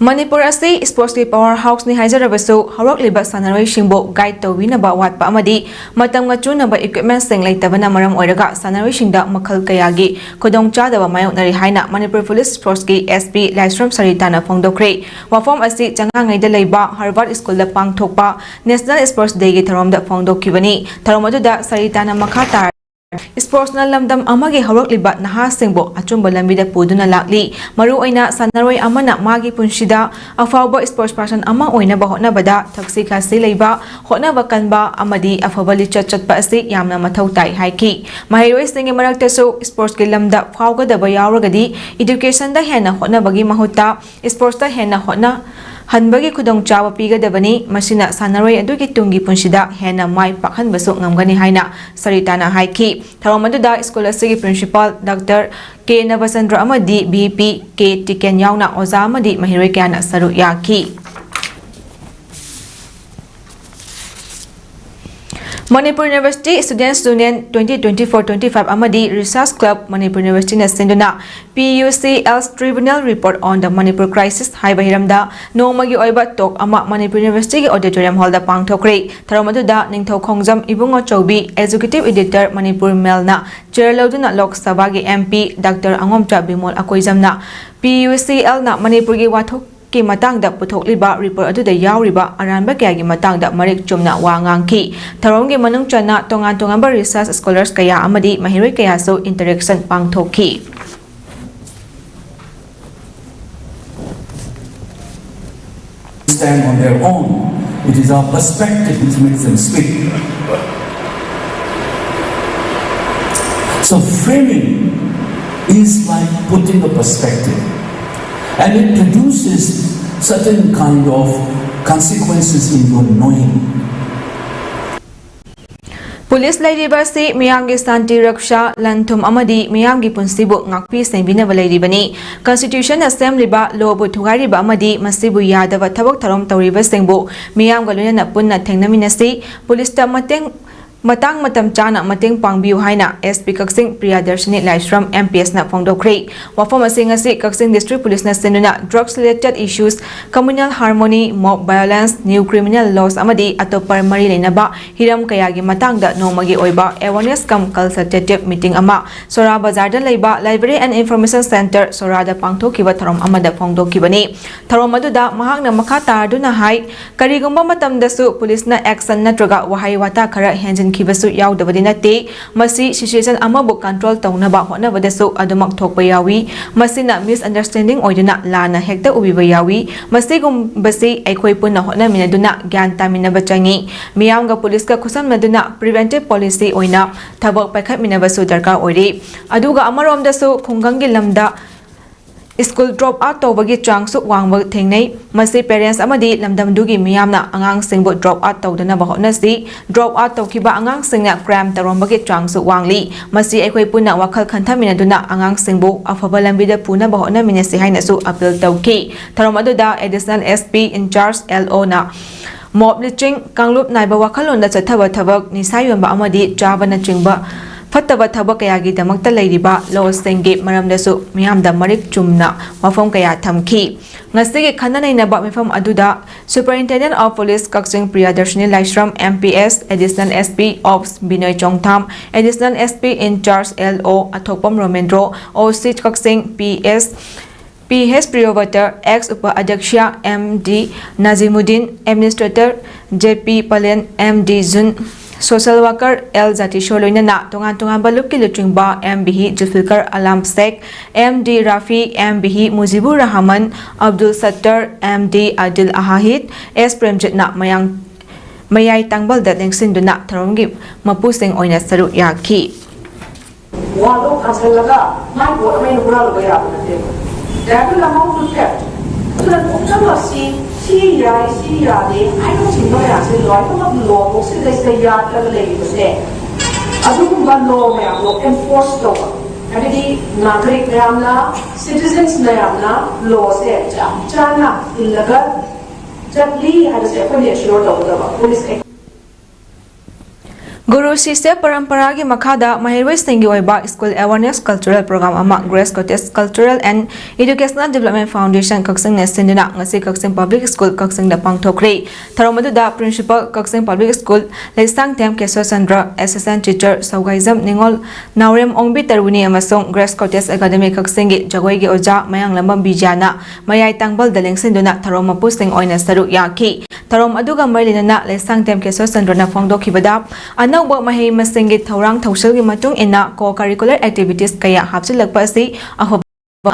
Manipur ꯑꯁꯤ ꯁ꯭ꯄꯣꯔꯠꯁꯀꯤ power ꯍꯥꯎꯁꯅꯤ ꯍꯥꯏꯖꯔꯕꯁꯨ, ꯍꯧꯔꯛꯂꯤꯕ ꯁꯥꯟꯅꯔꯣꯏꯁꯤꯡꯕꯨ guide ꯇꯧꯕꯤꯅꯕ ꯋꯥꯠꯄ ꯑꯃꯗꯤ ꯃꯇꯝꯒ ꯆꯨꯅꯕ ꯏꯀ꯭ꯋꯤꯞꯃꯦꯟꯠꯁꯤꯡ ꯂꯩꯇꯕꯅ ꯃꯔꯝ ꯑꯣꯏꯔꯒ ꯁꯥꯟꯅꯔꯣꯏꯁꯤꯡꯗ ꯃꯈꯜ ꯀꯌꯥꯒꯤ ꯈꯨꯗꯣꯡꯆꯥꯗꯕ ꯃꯥꯌꯣꯛꯅꯔꯤ ꯍꯥꯏꯅ ꯃꯅꯤꯄꯨꯔ ꯄꯨꯂꯤꯁ ꯁ꯭ꯄꯣꯔꯠꯁꯀꯤ SP ꯂꯥꯏꯁ꯭ꯔꯝ ꯁꯔꯤꯇꯥꯅ ꯐꯣꯡꯗꯣꯛꯈ꯭ꯔꯦ꯫ ꯋꯥꯐꯝ ꯑꯁꯤ ꯆꯉꯥꯉꯩꯗ ꯂꯩꯕ ꯍꯥꯔꯕꯔꯠ ꯁ꯭ꯀꯨꯜꯗ ꯄꯥꯡꯊꯣꯛꯄ ꯅꯦꯁꯅꯦꯜ ꯁ꯭ꯄꯣꯔꯠꯁ ꯗꯦꯒꯤ ꯊꯧꯔꯝꯗ ꯐꯣꯡꯗꯣꯛꯈꯤꯕꯅꯤ꯫ ꯊꯧꯔꯝ ꯑꯗꯨꯗ ꯁꯔꯤꯇꯥꯅ ꯃꯈꯥ ꯇꯥꯔ ꯁ꯭ꯄꯣꯔꯠꯁꯅ ꯂꯝꯗꯝ ꯑꯃꯒꯤ ꯍꯧꯔꯛꯂꯤꯕ ꯅꯍꯥꯁꯤꯡꯕꯨ ꯑꯆꯨꯝꯕ ꯂꯝꯕꯤꯗ ꯄꯨꯗꯨꯅ ꯂꯥꯛꯂꯤ꯫ ꯃꯔꯨꯑꯣꯏꯅ ꯁꯥꯟꯅꯔꯣꯏ ꯑꯃꯅ ꯃꯥꯒꯤ ꯄꯨꯟꯁꯤꯗ ꯑꯐꯥꯎꯕ ꯁ꯭ꯄꯣꯔꯠꯁ ꯄꯥꯔꯁꯟ ꯑꯃ ꯑꯣꯏꯅꯕ ꯍꯣꯠꯅꯕꯗ ꯊꯛꯁꯤ ꯈꯥꯁꯤ ꯂꯩꯕ, ꯍꯣꯠꯅꯕ ꯀꯟꯕ ꯑꯃꯗꯤ ꯑꯐꯕ ꯂꯤꯆꯠ ꯆꯠꯄ ꯑꯁꯤ ꯌꯥꯝꯅ ꯃꯊꯧ ꯇꯥꯏ ꯍꯥꯏꯈꯤ꯫ ꯃꯍꯩꯔꯣꯏꯁꯤꯡꯒꯤ ꯃꯔꯛꯇꯁꯨ ꯁ꯭ꯄꯣꯔꯠꯁꯀꯤ ꯂꯝꯗ ꯐꯥꯎꯒꯗꯕ ꯌꯥꯎꯔꯒꯗꯤ ꯏꯗꯨꯀꯦꯁꯟꯗ ꯍꯦꯟꯅ ꯍꯣꯠꯅꯕꯒꯤ ꯃꯍꯨꯠꯇ ꯁ꯭ꯄꯣꯔꯠꯁꯇ ꯍꯦꯟꯅ ꯍꯣꯠꯅꯍꯟꯕꯒꯤ ꯈꯨꯗꯣꯡꯆꯥꯕ ꯄꯤꯒꯗꯕꯅꯤ꯫ ꯃꯁꯤꯅ ꯁꯥꯟꯅꯔꯣꯏ ꯑꯗꯨꯒꯤ ꯇꯨꯡꯒꯤ ꯄꯨꯟꯁꯤꯗ ꯍꯦꯟꯅ ꯃꯥꯏ ꯄꯥꯛꯍꯟꯕꯁꯨ ꯉꯝꯒꯅꯤ ꯍꯥꯏꯅ ꯁꯔꯤꯇꯥꯅ ꯍꯥꯏꯈꯤ꯫ ꯊꯧꯔꯝ ꯑꯗꯨꯗ ꯁ꯭ꯀꯨꯜ ꯑꯁꯤꯒꯤ ꯄ꯭ꯔꯤꯟꯁꯤꯄꯥꯜ ꯗꯥꯛꯇꯔ ꯀꯦ ꯅꯕꯆꯟꯗ꯭ꯔ ꯑꯃꯗꯤ ꯚꯤꯄꯤ ꯀꯦ ꯇꯤꯀꯦꯟ ꯌꯥꯎꯅ ꯑꯣꯖꯥ ꯑꯃꯗꯤ ꯃꯍꯩꯔꯣꯏ ꯀꯌꯥꯅ ꯁꯔꯨꯛ ꯌꯥꯈꯤ꯫ Manipur university students union twenty twenty-four twenty-five ꯑꯃꯗꯤ ꯔꯤꯁꯔꯆ ꯀ꯭ꯂꯕ ꯃꯅꯤꯄꯨꯔ ꯌꯨꯅꯤꯚꯔꯁꯤꯇꯤꯅ ꯁꯤꯟꯗꯨꯅ P U C L's Tribunal Report on the Manipur Crisis ꯍꯥꯏꯕ ꯍꯤꯔꯝꯗ ꯅꯣꯡꯃꯒꯤ ꯑꯣꯏꯕ ꯇꯣꯛ ꯑꯃ ꯃꯅꯤꯄꯨꯔ ꯌꯨꯅꯤꯚꯔꯁꯤꯇꯤꯒꯤ ꯑꯣꯗꯤꯇꯣꯔꯤꯌꯝ ꯍꯣꯜꯗ ꯄꯥꯡꯊꯣꯛꯈ꯭ꯔꯦ꯫ ꯊꯧꯔꯝ ꯑꯗꯨꯗ ꯅꯤꯡꯊꯧ ꯈꯣꯡꯖꯝ ꯏꯕꯨꯡꯉꯣ ꯆꯧꯕꯤ, ꯑꯦꯛꯖꯤꯀ꯭ꯌꯨꯇꯤꯚ ꯏꯗꯤꯇꯔ ꯃꯅꯤꯄꯨꯔ ꯃꯦꯜꯅ ꯆꯦꯌꯔ ꯂꯧꯗꯨꯅ ꯂꯣꯛ ꯁꯚꯥꯒꯤ MP ꯗꯥꯛꯇꯔ ꯑꯉꯣꯝꯆꯥ ꯕꯤꯃꯣꯜ ꯑꯀꯣꯏꯖꯝꯅ P U C Lꯅ ꯃꯅꯤꯄꯨꯔꯒꯤ ꯋꯥꯊꯣꯛ ꯀꯤ ꯃꯇꯥꯡꯗ ꯄꯨꯊꯣꯛꯂꯤꯕ ꯔꯤꯄꯣꯔꯠ ꯑꯗꯨꯗ ꯌꯥꯎꯔꯤꯕ ꯑꯔꯥꯟꯕ ꯀꯌꯥꯒꯤ ꯃꯇꯥꯡꯗ ꯃꯔꯤꯛ ꯆꯨꯝꯅ ꯋꯥ ꯉꯥꯡꯈꯤ꯫ ꯊꯧꯔꯝꯒꯤ ꯃꯅꯨꯡ ꯆꯟꯅ ꯇꯣꯉꯥꯟ ꯇꯣꯉꯥꯟꯕ ꯔꯤꯁꯔꯆ ꯁ꯭ꯀꯣꯂꯔꯁ ꯀꯌꯥ ꯑꯃꯗꯤ ꯃꯍꯩꯔꯣꯏ ꯀꯌꯥꯁꯨ ꯏꯟꯇꯔꯦꯛꯁꯟ ꯄꯥꯡꯊꯣꯛꯈꯤ꯫ Stand on their own. It is our perspective which makes them speak. So framing is like putting a perspective, and it produces certain kind of consequences in your knowing. Police ꯂꯩꯔꯤꯕ ꯑꯁꯤ ꯃꯤꯌꯥꯝꯒꯤ ꯁꯥꯟꯇꯤ ꯔꯛꯁꯥ, ꯂꯟ ꯊꯨꯝ ꯑꯃꯗꯤ ꯃꯤꯌꯥꯝꯒꯤ ꯄꯨꯟꯁꯤꯕꯨ ꯉꯥꯛꯄꯤ ꯁꯦꯟꯕꯤꯅꯕ ꯂꯩꯔꯤꯕꯅꯤ꯫ ꯀꯟꯁꯇꯤꯇ꯭ꯌꯨꯁꯟꯅ ꯁꯦꯝꯂꯤꯕ ꯂꯣꯕꯨ ꯊꯨꯒꯥꯏꯔꯤꯕ ꯑꯃꯗꯤ ꯃꯁꯤꯕꯨ ꯌꯥꯗꯕ ꯊꯕꯛ ꯊꯧꯔꯝ ꯇꯧꯔꯤꯕꯁꯤꯡꯕꯨ ꯃꯤꯌꯥꯝꯒ ꯂꯣꯏꯅꯅ ꯄꯨꯟꯅ ꯊꯦꯡꯅꯃꯤꯟꯅꯁꯤ꯫ ꯄꯨꯂꯤꯁꯇ ꯃꯇꯦꯡ ꯃꯇꯥꯡ ꯃꯇꯝ ꯆꯥꯅ ꯃꯇꯦꯡ ꯄꯥꯡꯕꯤꯌꯨ ꯍꯥꯏꯅ SP ꯀꯛꯆꯤꯡ ꯄ꯭ꯔꯤꯌꯥꯗꯔꯁꯤꯅꯤ ꯂꯥꯏꯁ꯭ꯔꯝ MPSꯅ ꯐꯣꯡꯗꯣꯛꯈ꯭ꯔꯦ꯫ ꯋꯥꯐꯝ ꯑꯁꯤ ꯉꯁꯤ ꯀꯛꯆꯤꯡ District Policeꯅ ꯁꯤꯟꯗꯨꯅ drugs related issues, communal harmony, mob violence, new criminal laws ꯑꯃꯗꯤ ꯑꯇꯣꯞꯄ ꯃꯔꯤ ꯂꯩꯅꯕ ꯍꯤꯔꯝ ꯀꯌꯥꯒꯤ ꯃꯇꯥꯡꯗ ꯅꯣꯡꯃꯒꯤ ꯑꯣꯏꯕ awareness cum consultative meeting ꯑꯃ ꯁꯣꯔꯥ ꯕꯖꯥꯔꯗ ꯂꯩꯕ Library and Information Centre ꯁꯣꯔꯥꯗ ꯄꯥꯡꯊꯣꯛꯈꯤꯕ ꯊꯧꯔꯝ ꯑꯃꯗ ꯐꯣꯡꯗꯣꯛꯈꯤꯕꯅꯤ꯫ ꯊꯧꯔꯝ ꯑꯗꯨꯗ ꯃꯍꯥꯛꯅ ꯃꯈꯥ ꯇꯥꯗꯨꯅ ꯍꯥꯏ, ꯀꯔꯤꯒꯨꯝꯕ ꯃꯇꯝꯗꯁꯨ ꯄꯨꯂꯤꯁꯅ action ꯅꯠꯇ꯭ꯔꯒ ꯋꯥꯍꯩ ꯋꯥꯇꯥ ꯈꯔ ꯍꯦꯟꯖꯤꯟꯈꯤꯕꯁꯨ ꯌꯥꯎꯗꯕꯗꯤ ꯅꯠꯇꯦ꯫ ꯃꯁꯤ situation ꯑꯃꯕꯨ control ꯇꯧꯅꯕ ꯍꯣꯠꯅꯕꯗꯁꯨ ꯑꯗꯨꯃꯛ ꯊꯣꯛꯄ ꯌꯥꯎꯏ꯫ ꯃꯁꯤꯅ misunderstanding ꯑꯣꯏꯗꯨꯅ ꯂꯥꯟꯅ ꯍꯦꯛꯇ ꯎꯕꯤꯕ ꯌꯥꯎꯏ꯫ ꯃꯁꯤꯒꯨꯝꯕꯁꯤ ꯑꯩꯈꯣꯏ ꯄꯨꯟꯅ ꯍꯣꯠꯅꯃꯤꯟꯅꯗꯨꯅ ꯒ꯭ꯌꯥꯟ ꯇꯥꯃꯤꯟꯅꯕ ꯆꯪꯏ꯫ ꯃꯤꯌꯥꯝꯒ ꯄꯨꯂꯤꯁꯀ ꯈꯨꯠꯁꯝꯅꯗꯨꯅ preventive policy ꯑꯣꯏꯅ ꯊꯕꯛ ꯄꯥꯏꯈꯠꯃꯤꯟꯅꯕꯁꯨ ꯗꯔꯀꯥꯔ ꯑꯣꯏꯔꯤ꯫ ꯑꯗꯨꯒ ꯑꯃꯔꯣꯝꯗꯁꯨ ꯈꯨꯡꯒꯪꯒꯤ ꯂꯝꯗ school drop out ꯇꯧꯕꯒꯤ ꯆꯥꯡꯁꯨ ꯋꯥꯡꯕ ꯊꯦꯡꯅꯩ꯫ ꯃꯁꯤ parents ꯑꯃꯗꯤ ꯂꯝꯗꯝꯗꯨꯒꯤ ꯃꯤꯌꯥꯝꯅ ꯑꯉꯥꯡꯁꯤꯡꯕꯨ drop out ꯇꯧꯗꯅꯕ ꯍꯣꯠꯅꯁꯤ꯫ Drop out ꯇꯧꯈꯤꯕ ꯑꯉꯥꯡꯁꯤꯡꯅ crime ꯇꯧꯔꯝꯕꯒꯤ ꯆꯥꯡꯁꯨ ꯋꯥꯡꯂꯤ꯫ ꯃꯁꯤ ꯑꯩꯈꯣꯏ ꯄꯨꯟꯅ ꯋꯥꯈꯜ ꯈꯟꯊꯃꯤꯟꯅꯗꯨꯅ ꯑꯉꯥꯡꯁꯤꯡꯕꯨ ꯑꯐꯕ ꯂꯝꯕꯤꯗ ꯄꯨꯅꯕ ꯍꯣꯠꯅꯃꯤꯟꯅꯁꯤ ꯍꯥꯏꯅꯁꯨ appeal ꯇꯧꯈꯤ꯫ ꯊꯧꯔꯝ ꯑꯗꯨꯗ Additional SP in charge LOꯅ mob lynching, ꯀꯥꯡꯂꯨꯞ ꯅꯥꯏꯕ ꯋꯥꯈꯜꯂꯣꯟꯗ ꯆꯠꯊꯕ ꯊꯕꯛ, ꯅꯤꯁꯥ ꯌꯣꯟꯕ ꯑꯃꯗꯤ ꯆꯥꯕꯅꯆꯤꯡꯕ ꯐꯠꯇꯕ ꯊꯕꯛ ꯀꯌꯥꯒꯤꯗꯃꯛꯇ ꯂꯩꯔꯤꯕ ꯂꯣꯁꯤꯡꯒꯤ ꯃꯔꯝꯗꯁꯨ ꯃꯤꯌꯥꯝꯗ ꯃꯔꯤꯛ ꯆꯨꯝꯅ ꯋꯥꯐꯝ ꯀꯌꯥ ꯊꯝꯈꯤ꯫ ꯉꯁꯤꯒꯤ ꯈꯟꯅ ꯅꯩꯅꯕ ꯃꯤꯐꯝ ꯑꯗꯨꯗ Superintendent of Police Kakching Priyadarshini Laishram, MPS, Additional SP Ops ꯕꯤꯅꯣꯏ Chongtham, Additional SP in charge LO Athokpam Romendro, OC Kakching, PS, PH Priyobrata, ex ꯎꯄ ꯑꯗ꯭ꯌꯛꯁ MD Nazimuddin, administrator JP Palen, MD Jun, social worker L Jatishor ꯂꯣꯏꯅꯅ ꯇꯣꯉꯥꯟ ꯇꯣꯉꯥꯟꯕ ꯂꯨꯞꯀꯤ ꯂꯨꯆꯤꯡꯕ MBH Zulfikar Alam Sheikh, MD Rafi, MBH Mujibur Rahman, Abdul Sattar, MD Adil ꯑꯍꯥꯍꯤꯗ, S ꯄ꯭ꯔꯦꯝꯖꯤꯠꯅ ꯃꯌꯥꯡ-, ꯃꯌꯥꯏ ꯇꯥꯡꯕꯜꯗ ꯂꯦꯡꯁꯤꯟꯗꯨꯅ ꯊꯧꯔꯝꯒꯤ ꯃꯄꯨꯁꯤꯡ ꯑꯣꯏꯅ ꯁꯔꯨꯛ ꯌꯥꯈꯤ꯫ ꯋꯥꯜꯗꯣ ꯊꯥꯡꯁꯜꯂꯒ ꯃꯥꯏ ꯄꯣꯠ ꯑꯃ ꯑꯩꯅ ꯍꯨꯔꯥꯜꯂꯨꯕ ꯌꯥꯕ ꯅꯠꯇꯦꯕ꯫ That will amount to theft. ꯑꯗꯨꯅ ꯄꯨꯝꯅꯃꯛ ꯑꯁꯤ ꯁꯤ ꯌꯥꯏ, ꯁꯤ ꯌꯥꯗꯦ ꯍꯥꯏꯕꯅꯆꯤꯡꯕ ꯃꯌꯥꯝꯁꯦ ꯂꯣꯏꯅꯃꯛ ꯂꯣ ꯕꯨꯛꯁꯤꯗꯩꯁꯤꯗ ꯌꯥꯠꯂꯒ ꯂꯩꯔꯤꯕꯁꯦ, ꯑꯗꯨꯒꯨꯝꯕ ꯂꯣ ꯃꯌꯥꯝꯗꯣ ꯑꯦꯟꯐꯣꯔꯁ ꯇꯧꯕ, ꯍꯥꯏꯕꯗꯤ ꯅꯥꯒꯔꯤꯛ ꯃꯌꯥꯝꯅ, ꯁꯤꯇꯤꯖꯟꯁ ꯃꯌꯥꯝꯅ ꯂꯣꯁꯦ ꯆꯞ ꯆꯥꯅ ꯏꯜꯂꯒ ꯆꯠꯂꯤ ꯍꯥꯏꯕꯁꯦ ꯑꯩꯈꯣꯏꯅ ꯑꯦꯁꯨꯔ ꯇꯧꯒꯗꯕ꯫ ꯄꯨꯂꯤꯁ ꯒꯨꯔꯨ ꯁꯤꯁ꯭ꯌ ꯄꯔꯝꯄꯔꯥꯒꯤ ꯃꯈꯥꯗ ꯃꯍꯩꯔꯣꯏꯁꯤꯡꯒꯤ ꯑꯣꯏꯕ ꯁ꯭ꯀꯨꯜ ꯑꯦꯋꯥꯔꯅꯦꯁ ꯀꯜꯆꯔꯦꯜ ꯄ꯭ꯔꯣꯒ꯭ꯔꯥꯝ ꯑꯃ grace cottage cultural and educational development foundation ꯀꯛꯆꯤꯡꯅ ꯁꯤꯟꯗꯨꯅ ꯉꯁꯤ ꯀꯛꯆꯤꯡ ꯄꯕ꯭ꯂꯤꯛ ꯁ꯭ꯀꯨꯜ ꯀꯛꯆꯤꯡꯗ ꯄꯥꯡꯊꯣꯛꯈ꯭ꯔꯦ꯫ ꯊꯧꯔꯝ ꯑꯗꯨꯗ principal Kakching public school Leishangthem Kesor Chandra, assistant teacher Sougaijam Ningol, Naorem ꯑꯣꯡꯕꯤ ꯇꯔꯨꯅꯤ ꯑꯃꯁꯨꯡ ꯒ꯭ꯔꯦꯁ ꯀꯣꯇꯦꯖ ꯑꯦꯀꯥꯗꯃꯤ ꯀꯛꯆꯤꯡꯒꯤ ꯖꯒꯣꯏꯒꯤ ꯑꯣꯖꯥ ꯃꯌꯥꯡꯂꯝꯕꯝ ꯕꯤꯖꯌꯥꯅ ꯃꯌꯥꯏ ꯇꯥꯡꯕꯜꯗ ꯂꯦꯡꯁꯤꯟꯗꯨꯅ ꯊꯧꯔꯝ ꯃꯄꯨꯁꯤꯡ ꯑꯣꯏꯅ ꯁꯔꯨꯛ ꯌꯥꯈꯤ꯫ ꯊꯧꯔꯝ ꯑꯗꯨꯒ ꯃꯔꯤ ꯂꯩꯅꯅ ꯂꯩꯁꯥꯡꯊꯦꯝ ꯀꯦꯁꯣꯔ ꯆꯟꯗ꯭ꯔꯅ ꯐꯣꯡꯗꯣꯛꯈꯤꯕꯗ, ꯑꯅꯧꯕ ꯃꯍꯩ ꯃꯁꯤꯡꯒꯤ ꯊꯧꯔꯥꯡ ꯊꯧꯁꯤꯜꯒꯤ ꯃꯇꯨꯡ ꯏꯟꯅ ꯀꯣ ꯀꯔꯤꯀꯨꯂꯔ ꯑꯦꯛꯇꯤꯚꯤꯇꯤꯁ ꯀꯌꯥ ꯍꯥꯞꯆꯤꯜꯂꯛꯄ ꯑꯁꯤ ꯑꯐꯕ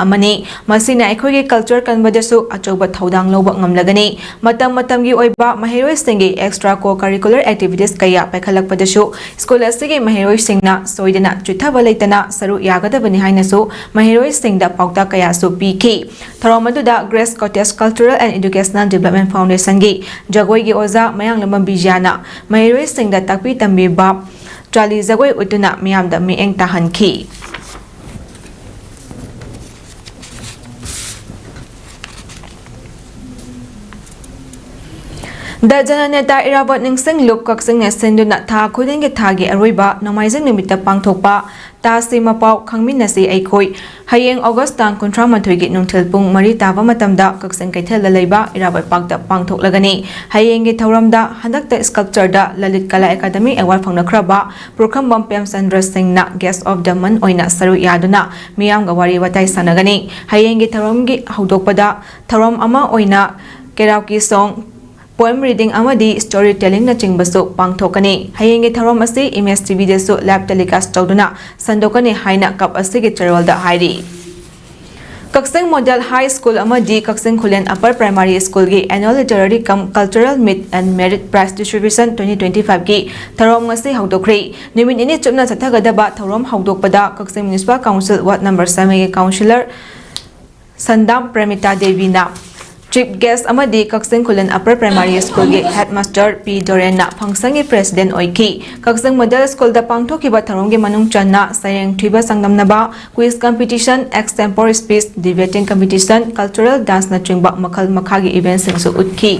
ꯑꯃꯅꯤ꯫ ꯃꯁꯤꯅ ꯑꯩꯈꯣꯏꯒꯤ ꯀꯜꯆꯔ ꯀꯟꯕꯗꯁꯨ ꯑꯆꯧꯕ ꯊꯧꯗꯥꯡ ꯂꯧꯕ ꯉꯝꯂꯒꯅꯤ꯫ ꯃꯇꯝ ꯃꯇꯝꯒꯤ ꯑꯣꯏꯕ ꯃꯍꯩꯔꯣꯏꯁꯤꯡꯒꯤ ꯑꯦꯛꯁꯇ꯭ꯔꯥ ꯀꯣ ꯀꯔꯤꯀꯨꯂꯔ ꯑꯦꯛꯇꯤꯚꯤꯇꯤꯁ ꯀꯌꯥ ꯄꯥꯏꯈꯠꯂꯛꯄꯗꯁꯨ ꯁ꯭ꯀꯨꯜ ꯑꯁꯤꯒꯤ ꯃꯍꯩꯔꯣꯏꯁꯤꯡꯅ ꯁꯣꯏꯗꯅ ꯆꯤꯠꯊꯕ ꯂꯩꯇꯅ ꯁꯔꯨꯛ ꯌꯥꯒꯗꯕꯅꯤ ꯍꯥꯏꯅꯁꯨ ꯃꯍꯩꯔꯣꯏꯁꯤꯡꯗ ꯄꯥꯎꯇꯥꯛ ꯀꯌꯥꯁꯨ ꯄꯤꯈꯤ꯫ ꯊꯧꯔꯝ ꯑꯗꯨꯗ grace cottage cultural and educational development ꯐꯥꯎꯟꯗꯦꯁꯟꯒꯤ ꯖꯒꯣꯏꯒꯤ ꯑꯣꯖꯥ ꯃꯌꯥꯡꯂꯝꯕꯝ ꯕꯤꯖꯌꯥꯅ ꯃꯍꯩꯔꯣꯏꯁꯤꯡꯗ ꯇꯥꯛꯄꯤ ꯇꯝꯕꯤꯕ ꯆꯥꯂꯤ ꯖꯒꯣꯏ ꯎꯠꯇꯨꯅ ꯃꯤꯌꯥꯝꯗ ꯃꯤꯠꯌꯦꯡ ꯇꯥꯍꯟꯈꯤ꯫ ꯗ ꯖꯅꯅꯦꯇꯥ ꯏꯔꯥꯕꯣꯠ ꯅꯤꯡꯁꯤꯡ ꯂꯨꯞ ꯀꯛꯆꯤꯡꯅ ꯁꯤꯟꯗꯨꯅ ꯊꯥ ꯈꯨꯗꯤꯡꯒꯤ ꯊꯥꯒꯤ ꯑꯔꯣꯏꯕ ꯅꯣꯡꯃꯥꯏꯖꯤꯡ ꯅꯨꯃꯤꯠꯇ ꯄꯥꯡꯊꯣꯛꯄ ꯇꯥꯁꯤ ꯃꯄꯥꯎ ꯈꯪꯃꯤꯟꯅꯁꯤ ꯑꯩꯈꯣꯏ ꯍꯌꯦꯡ ꯑꯣꯒꯁ ꯇꯥꯡ ꯀꯨꯟꯊ꯭ꯔꯥ ꯃꯥꯊꯣꯏꯒꯤ ꯅꯨꯡꯊꯤꯜ ꯄꯨꯡ ꯃꯔꯤ ꯇꯥꯕ ꯃꯇꯝꯗ ꯀꯛꯆꯤꯡ ꯀꯩꯊꯦꯜꯗ ꯂꯩꯕ ꯏꯔꯥꯕꯣꯠ ꯄꯥꯔꯛꯇ ꯄꯥꯡꯊꯣꯛꯂꯒꯅꯤ꯫ ꯍꯌꯦꯡꯒꯤ ꯊꯧꯔꯝꯗ ꯍꯟꯗꯛꯇ ꯁ꯭ꯀꯜꯞꯆꯔꯗ ꯂꯂꯤꯠ ꯀꯂꯥ ꯑꯦꯀꯥꯗꯃꯤ ꯑꯦꯋꯥꯔꯗ ꯐꯪꯅꯈ꯭ꯔꯕ ꯄꯨꯈ꯭ꯔꯝꯕꯝ ꯄ꯭ꯔꯦꯝꯆꯟꯗ꯭ꯔ ꯁꯤꯡꯅ ꯒꯦꯁ ꯑꯣꯐ ꯗ ꯃꯟ ꯑꯣꯏꯅ ꯁꯔꯨꯛ ꯌꯥꯗꯨꯅ ꯃꯤꯌꯥꯝꯒ ꯋꯥꯔꯤ ꯋꯥꯇꯥꯏ ꯁꯥꯟꯅꯒꯅꯤ꯫ ꯍꯌꯦꯡꯒꯤ ꯊꯧꯔꯝꯒꯤ ꯍꯧꯗꯣꯛꯄꯗ ꯊꯧꯔꯝ ꯑꯃ ꯑꯣꯏꯅ ꯀꯦꯔꯥꯎꯀꯤ ꯁꯣꯡ, ꯄꯣꯏꯝ ꯔꯤꯗꯤꯡ ꯑꯃꯗꯤ ꯁ꯭ꯇꯣꯔꯤ ꯇꯦꯂꯤꯡꯅꯆꯤꯡꯕꯁꯨ ꯄꯥꯡꯊꯣꯛꯀꯅꯤ꯫ ꯍꯌꯦꯡꯒꯤ ꯊꯧꯔꯝ ꯑꯁꯤ ꯏꯃꯦꯖ ꯇꯤꯚꯤꯗꯁꯨ ꯂꯥꯏꯚ ꯇꯦꯂꯤꯀꯥꯁ ꯇꯧꯗꯨꯅ ꯁꯟꯗꯣꯛꯀꯅꯤ ꯍꯥꯏꯅ ꯀꯞ ꯑꯁꯤꯒꯤ ꯆꯦꯔꯣꯜꯗ ꯍꯥꯏꯔꯤ꯫ ꯀꯛꯆꯤꯡ ꯃꯣꯗꯦꯜ ꯍꯥꯏ ꯁ꯭ꯀꯨꯜ ꯑꯃꯗꯤ ꯀꯛꯆꯤꯡ ꯈꯨꯂꯦꯟ ꯑꯄꯔ ꯄ꯭ꯔꯥꯏꯃꯥꯔꯤ ꯁ꯭ꯀꯨꯜꯒꯤ annual literary cum cultural meet and merit prize distribution twenty twenty five ꯀꯤ ꯊꯧꯔꯝ ꯉꯁꯤ ꯍꯧꯗꯣꯛꯈ꯭ꯔꯦ꯫ ꯅꯨꯃꯤꯠ ꯅꯤꯅꯤ ꯆꯨꯞꯅ ꯆꯠꯊꯒꯗꯕ ꯊꯧꯔꯝ ꯍꯧꯗꯣꯛꯄꯗ Kakching municipal council ward number ꯁꯥꯃꯩꯒꯤ ꯀꯥꯎꯟꯁꯤꯂꯔ ꯁꯟꯗꯥꯝ ꯄ꯭ꯔꯦꯃꯤꯇꯥ ꯗꯦꯕꯤꯅ Chief Guest ꯑꯃꯗꯤ ꯀꯛꯆꯤꯡ ꯈꯨꯂꯦꯟ Upper Primary Schoolꯒꯤ Headmaster ꯄꯤ ꯗꯣꯔꯦꯟꯅ functionꯒꯤ President ꯑꯣꯏꯈꯤ꯫ ꯀꯛꯆꯤꯡ Model Schoolꯗ ꯄꯥꯡꯊꯣꯛꯈꯤꯕ ꯊꯧꯔꯝꯒꯤ ꯃꯅꯨꯡ ꯆꯟꯅ ꯁꯩꯔꯦꯡ ꯊꯤꯕ ꯆꯥꯡꯗꯝꯅꯕ, quiz competition, extempore speech, debating competition, cultural danceꯅꯆꯤꯡꯕ ꯃꯈꯜ ꯃꯈꯥꯒꯤ eventꯁꯤꯡꯁꯨ ꯎꯠꯈꯤ꯫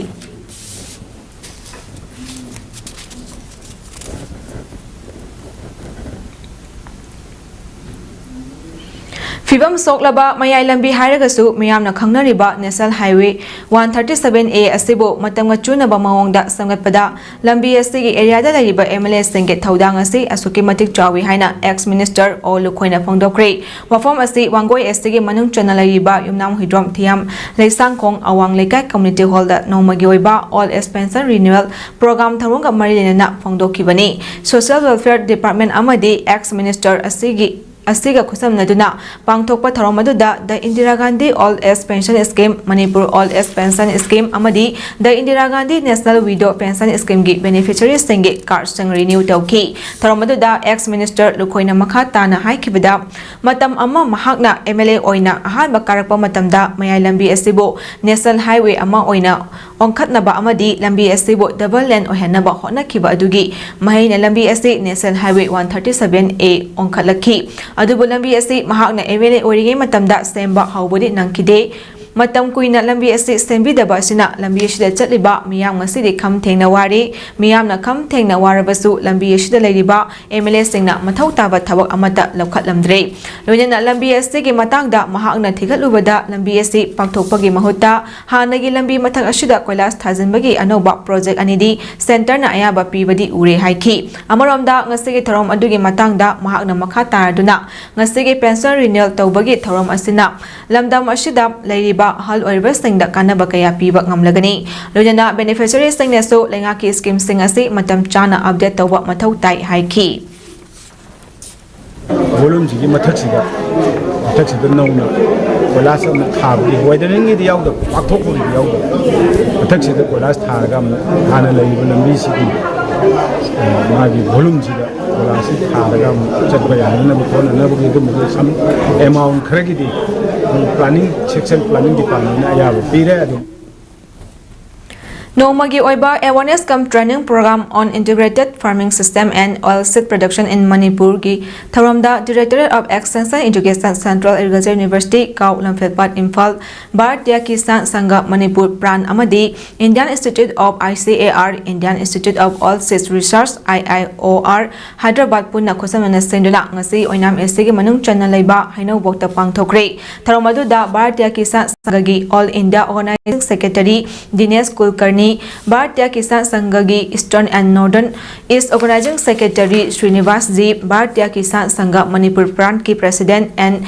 ꯐꯤꯕꯝ ꯁꯣꯛꯂꯕ ꯃꯌꯥꯏ ꯂꯝꯕꯤ ꯍꯥꯏꯔꯒꯁꯨ ꯃꯤꯌꯥꯝꯅ ꯈꯪꯅꯔꯤꯕ National Highway one thirty seven A ꯑꯁꯤꯕꯨ ꯃꯇꯝꯒ ꯆꯨꯅꯕ ꯃꯑꯣꯡꯗ ꯁꯦꯝꯒꯠꯄꯗ ꯂꯝꯕꯤ ꯑꯁꯤꯒꯤ areaꯗ ꯂꯩꯔꯤꯕ MLAꯁꯤꯡꯒꯤ ꯊꯧꯗꯥꯡ ꯑꯁꯤ ꯑꯁꯨꯛꯀꯤ ꯃꯇꯤꯛ ꯆꯥꯎꯏ ꯍꯥꯏꯅ ex Minister ꯑꯣ ꯂꯨꯈꯣꯏꯅ ꯐꯣꯡꯗꯣꯛꯈ꯭ꯔꯦ꯫ ꯋꯥꯐꯝ ꯑꯁꯤ ꯋꯥꯡꯒꯣꯏ STꯒꯤ ꯃꯅꯨꯡ ꯆꯟꯅ ꯂꯩꯔꯤꯕ ꯌꯨꯝꯅꯥꯝ ꯍꯨꯏꯗ꯭ꯔꯣꯝ ꯊꯤꯌꯥꯝ ꯂꯩꯁꯥꯡꯈꯣꯡ ꯑꯋꯥꯡ ꯂꯩꯀꯥꯏ Community Hallꯗ ꯅꯣꯡꯃꯒꯤ ꯑꯣꯏꯕ Old Age Pension Renewal Program ꯊꯧꯔꯝꯒ ꯃꯔꯤ ꯂꯩꯅꯅ ꯐꯣꯡꯗꯣꯛꯈꯤꯕꯅꯤ꯫ Social Welfare Department ꯑꯃꯗꯤ ex Minister ꯑꯁꯤꯒꯤ ꯑꯁꯤꯒ ꯈꯨꯠꯁꯝꯅꯗꯨꯅ ꯄꯥꯡꯊꯣꯛꯄ ꯊꯧꯔꯝ ꯑꯗꯨꯗ The Indira Gandhi Old Age Pension Scheme, Manipur Old Age Pension Scheme ꯑꯃꯗꯤ The Indira Gandhi National Widow Pension Schemeꯒꯤ beneficiaryꯁꯤꯡꯒꯤ cardꯁꯤꯡ renew ꯇꯧꯈꯤ꯫ ꯊꯧꯔꯝ ꯑꯗꯨꯗ ex Minister ꯂꯨꯈꯣꯏꯅ ꯃꯈꯥ ꯇꯥꯅ ꯍꯥꯏꯈꯤꯕꯗ, ꯃꯇꯝ ꯑꯃ ꯃꯍꯥꯛꯅ MLA ꯑꯣꯏꯅ ꯑꯍꯥꯟꯕ ꯀꯥꯔꯛꯄ ꯃꯇꯝꯗ ꯃꯌꯥꯏ ꯂꯝꯕꯤ ꯑꯁꯤꯕꯨ National Highway ꯑꯃ ꯑꯣꯏꯅ ꯑꯣꯟꯈꯠꯅꯕ ꯑꯃꯗꯤ ꯂꯝꯕꯤ ꯑꯁꯤꯕꯨ double lane ꯑꯣꯏꯍꯟꯅꯕ ꯍꯣꯠꯅꯈꯤꯕ ꯑꯗꯨꯒꯤ ꯃꯍꯩꯅ ꯂꯝꯕꯤ ꯑꯁꯤ National Highway one thirty seven A ꯑꯣꯟꯈꯠꯂꯛꯈꯤ꯫ ꯑꯗꯨꯕꯨ ꯂꯝꯕꯤ ꯑꯁꯤ ꯃꯍꯥꯛꯅ MLA ꯑꯣꯏꯔꯤꯉꯩ ꯃꯇꯝꯗ ꯁꯦꯝꯕ ꯍꯧꯕꯗꯤ ꯅꯪꯈꯤꯗꯦ꯫ ꯃꯇꯝ ꯀꯨꯏꯅ ꯂꯝꯕꯤ ꯑꯁꯤ ꯁꯦꯝꯕꯤꯗꯕ ꯑꯁꯤꯅ ꯂꯝꯕꯤ ꯑꯁꯤꯗ ꯆꯠꯂꯤꯕ ꯃꯤꯌꯥꯝ ꯉꯁꯤꯗꯤ ꯈꯝ ꯊꯦꯡꯅ ꯋꯥꯔꯦ꯫ ꯃꯤꯌꯥꯝꯅ ꯈꯝ ꯊꯦꯡꯅ ꯋꯥꯔꯕꯁꯨ ꯂꯝꯕꯤ ꯑꯁꯤꯗ ꯂꯩꯔꯤꯕ MLAꯁꯤꯡꯅ ꯃꯊꯧ ꯇꯥꯕ ꯊꯕꯛ ꯑꯃꯠꯇ ꯂꯧꯈꯠꯂꯝꯗ꯭ꯔꯦ꯫ ꯂꯣꯏꯅꯅ ꯂꯝꯕꯤ ꯑꯁꯤꯒꯤ ꯃꯇꯥꯡꯗ ꯃꯍꯥꯛꯅ ꯊꯤꯒꯠꯂꯨꯕꯗ ꯂꯝꯕꯤ ꯑꯁꯤ ꯄꯥꯛꯊꯣꯛꯄꯒꯤ ꯃꯍꯨꯠꯇ ꯍꯥꯟꯅꯒꯤ ꯂꯝꯕꯤ ꯃꯊꯛ ꯑꯁꯤꯗ ꯀꯣꯏꯂꯥꯁ ꯊꯥꯖꯤꯟꯕꯒꯤ ꯑꯅꯧꯕ project ꯑꯅꯤꯗꯤ centreꯅ ꯑꯌꯥꯕ ꯄꯤꯕꯗꯤ ꯎꯔꯦ ꯍꯥꯏꯈꯤ꯫ ꯑꯃꯔꯣꯝꯗ ꯉꯁꯤꯒꯤ ꯊꯧꯔꯝ ꯑꯗꯨꯒꯤ ꯃꯇꯥꯡꯗ ꯃꯍꯥꯛꯅ ꯃꯈꯥ ꯇꯥꯔꯗꯨꯅ ꯉꯁꯤꯒꯤ pension renewal ꯇꯧꯕꯒꯤ ꯊꯧꯔꯝ ꯑꯁꯤꯅ ꯂꯝꯗꯝ ꯑꯁꯤꯗ ꯂꯩꯔꯤꯕ ꯑꯍꯜ ꯑꯣꯏꯔꯤꯕꯁꯤꯡꯗ ꯀꯥꯟꯅꯕ ꯀꯌꯥ ꯄꯤꯕ ꯉꯝꯂꯒꯅꯤ꯫ ꯂꯣꯏꯅꯅ beneficiaryꯁꯤꯡꯅꯁꯨ ꯂꯩꯉꯥꯛꯀꯤ schemeꯁꯤꯡ ꯑꯁꯤ ꯃꯇꯝ ꯆꯥꯅ update ꯇꯧꯕ ꯃꯊꯧ ꯇꯥꯏ ꯍꯥꯏꯈꯤ꯫ ꯕꯣꯂꯨꯝꯁꯤꯒꯤ ꯃꯊꯛꯁꯤꯗ, ꯃꯊꯛꯁꯤꯗ ꯅꯧꯅ ꯀꯣꯏꯂꯥꯁ ꯑꯃꯨꯛ ꯊꯥꯕꯒꯤ, wideningꯒꯤꯗꯤ ꯌꯥꯎꯗꯕ, ꯄꯥꯛꯊꯣꯛꯄꯒꯤꯗꯤ ꯌꯥꯎꯗꯕ, ꯃꯊꯛꯁꯤꯗ ꯀꯣꯏꯂꯥꯁ ꯊꯥꯔꯒ ꯑꯃꯨꯛ ꯍꯥꯟꯅ ꯂꯩꯔꯤꯕ ꯂꯝꯕꯤꯁꯤꯒꯤ ꯃꯥꯒꯤ ꯚꯣꯂꯨꯝꯁꯤꯗ ꯀꯣꯏꯂꯥꯁꯁꯤ ꯊꯥꯔꯒ ꯑꯃꯨꯛ ꯆꯠꯄ ꯌꯥꯅꯅꯕ ꯈꯣꯠꯅꯅꯕꯒꯤ ꯑꯗꯨꯝꯕꯗꯣ ꯁꯝ ꯑꯦꯃꯥꯎꯟ ꯈꯔꯒꯤꯗꯤ ꯑꯩꯈꯣꯏ ꯄ꯭ꯂꯥꯅꯤꯡ, ꯁꯦꯛꯁꯟ ꯄ꯭ꯂꯥꯅꯤꯡ ꯗꯤꯄꯥꯔꯠꯃꯦꯟꯅ ꯑꯌꯥꯕ ꯄꯤꯔꯦ꯫ ꯑꯗꯨꯝ ꯅꯣꯡꯃꯒꯤ ꯑꯣꯏꯕ Awareness cum Training Program on Integrated Farming System and Oilseed Production in Manipur ꯒꯤ ꯊꯧꯔꯝꯗ Directorate of Extension Education, Central Agriculture University, ꯀꯥꯎ, ꯂꯝꯐꯦꯜꯄꯥꯠ, ꯏꯝꯐꯥꯜ, ꯚꯥꯔꯇꯤꯌꯥ ꯀꯤꯁꯥꯟ ꯁꯪꯘ ꯃꯅꯤꯄꯨꯔ ꯄ꯭ꯔꯥꯟ ꯑꯃꯗꯤ Indian Institute of, I C A R, Indian Institute of Oilseeds Research, I I O R, Hyderabad ꯄꯨꯟꯅ ꯈꯨꯠꯁꯝꯅꯅ ꯁꯤꯟꯗꯨꯅ ꯉꯁꯤ ꯑꯣꯏꯅꯥꯝ A C ꯒꯤ ꯃꯅꯨꯡ ꯆꯟꯅ ꯂꯩꯕ ꯍꯩꯅꯧꯕꯣꯛꯇ ꯄꯥꯡꯊꯣꯛꯈ꯭ꯔꯦ꯫ ꯊꯧꯔꯝ ꯑꯗꯨꯗ ꯚꯥꯔꯇꯤꯌꯥ ꯀꯤꯁꯥꯟ ꯁꯪꯘꯒꯤ All India Organizing Secretary Dinesh Kulkarni, Bharatiya Kisan ꯁꯪꯘꯒꯤ Eastern and Northern East Organizing Secretary Srinivas ji, Bharatiya Kisan Sangh Manipur ꯄ꯭ꯔꯥꯟꯠꯀꯤ President and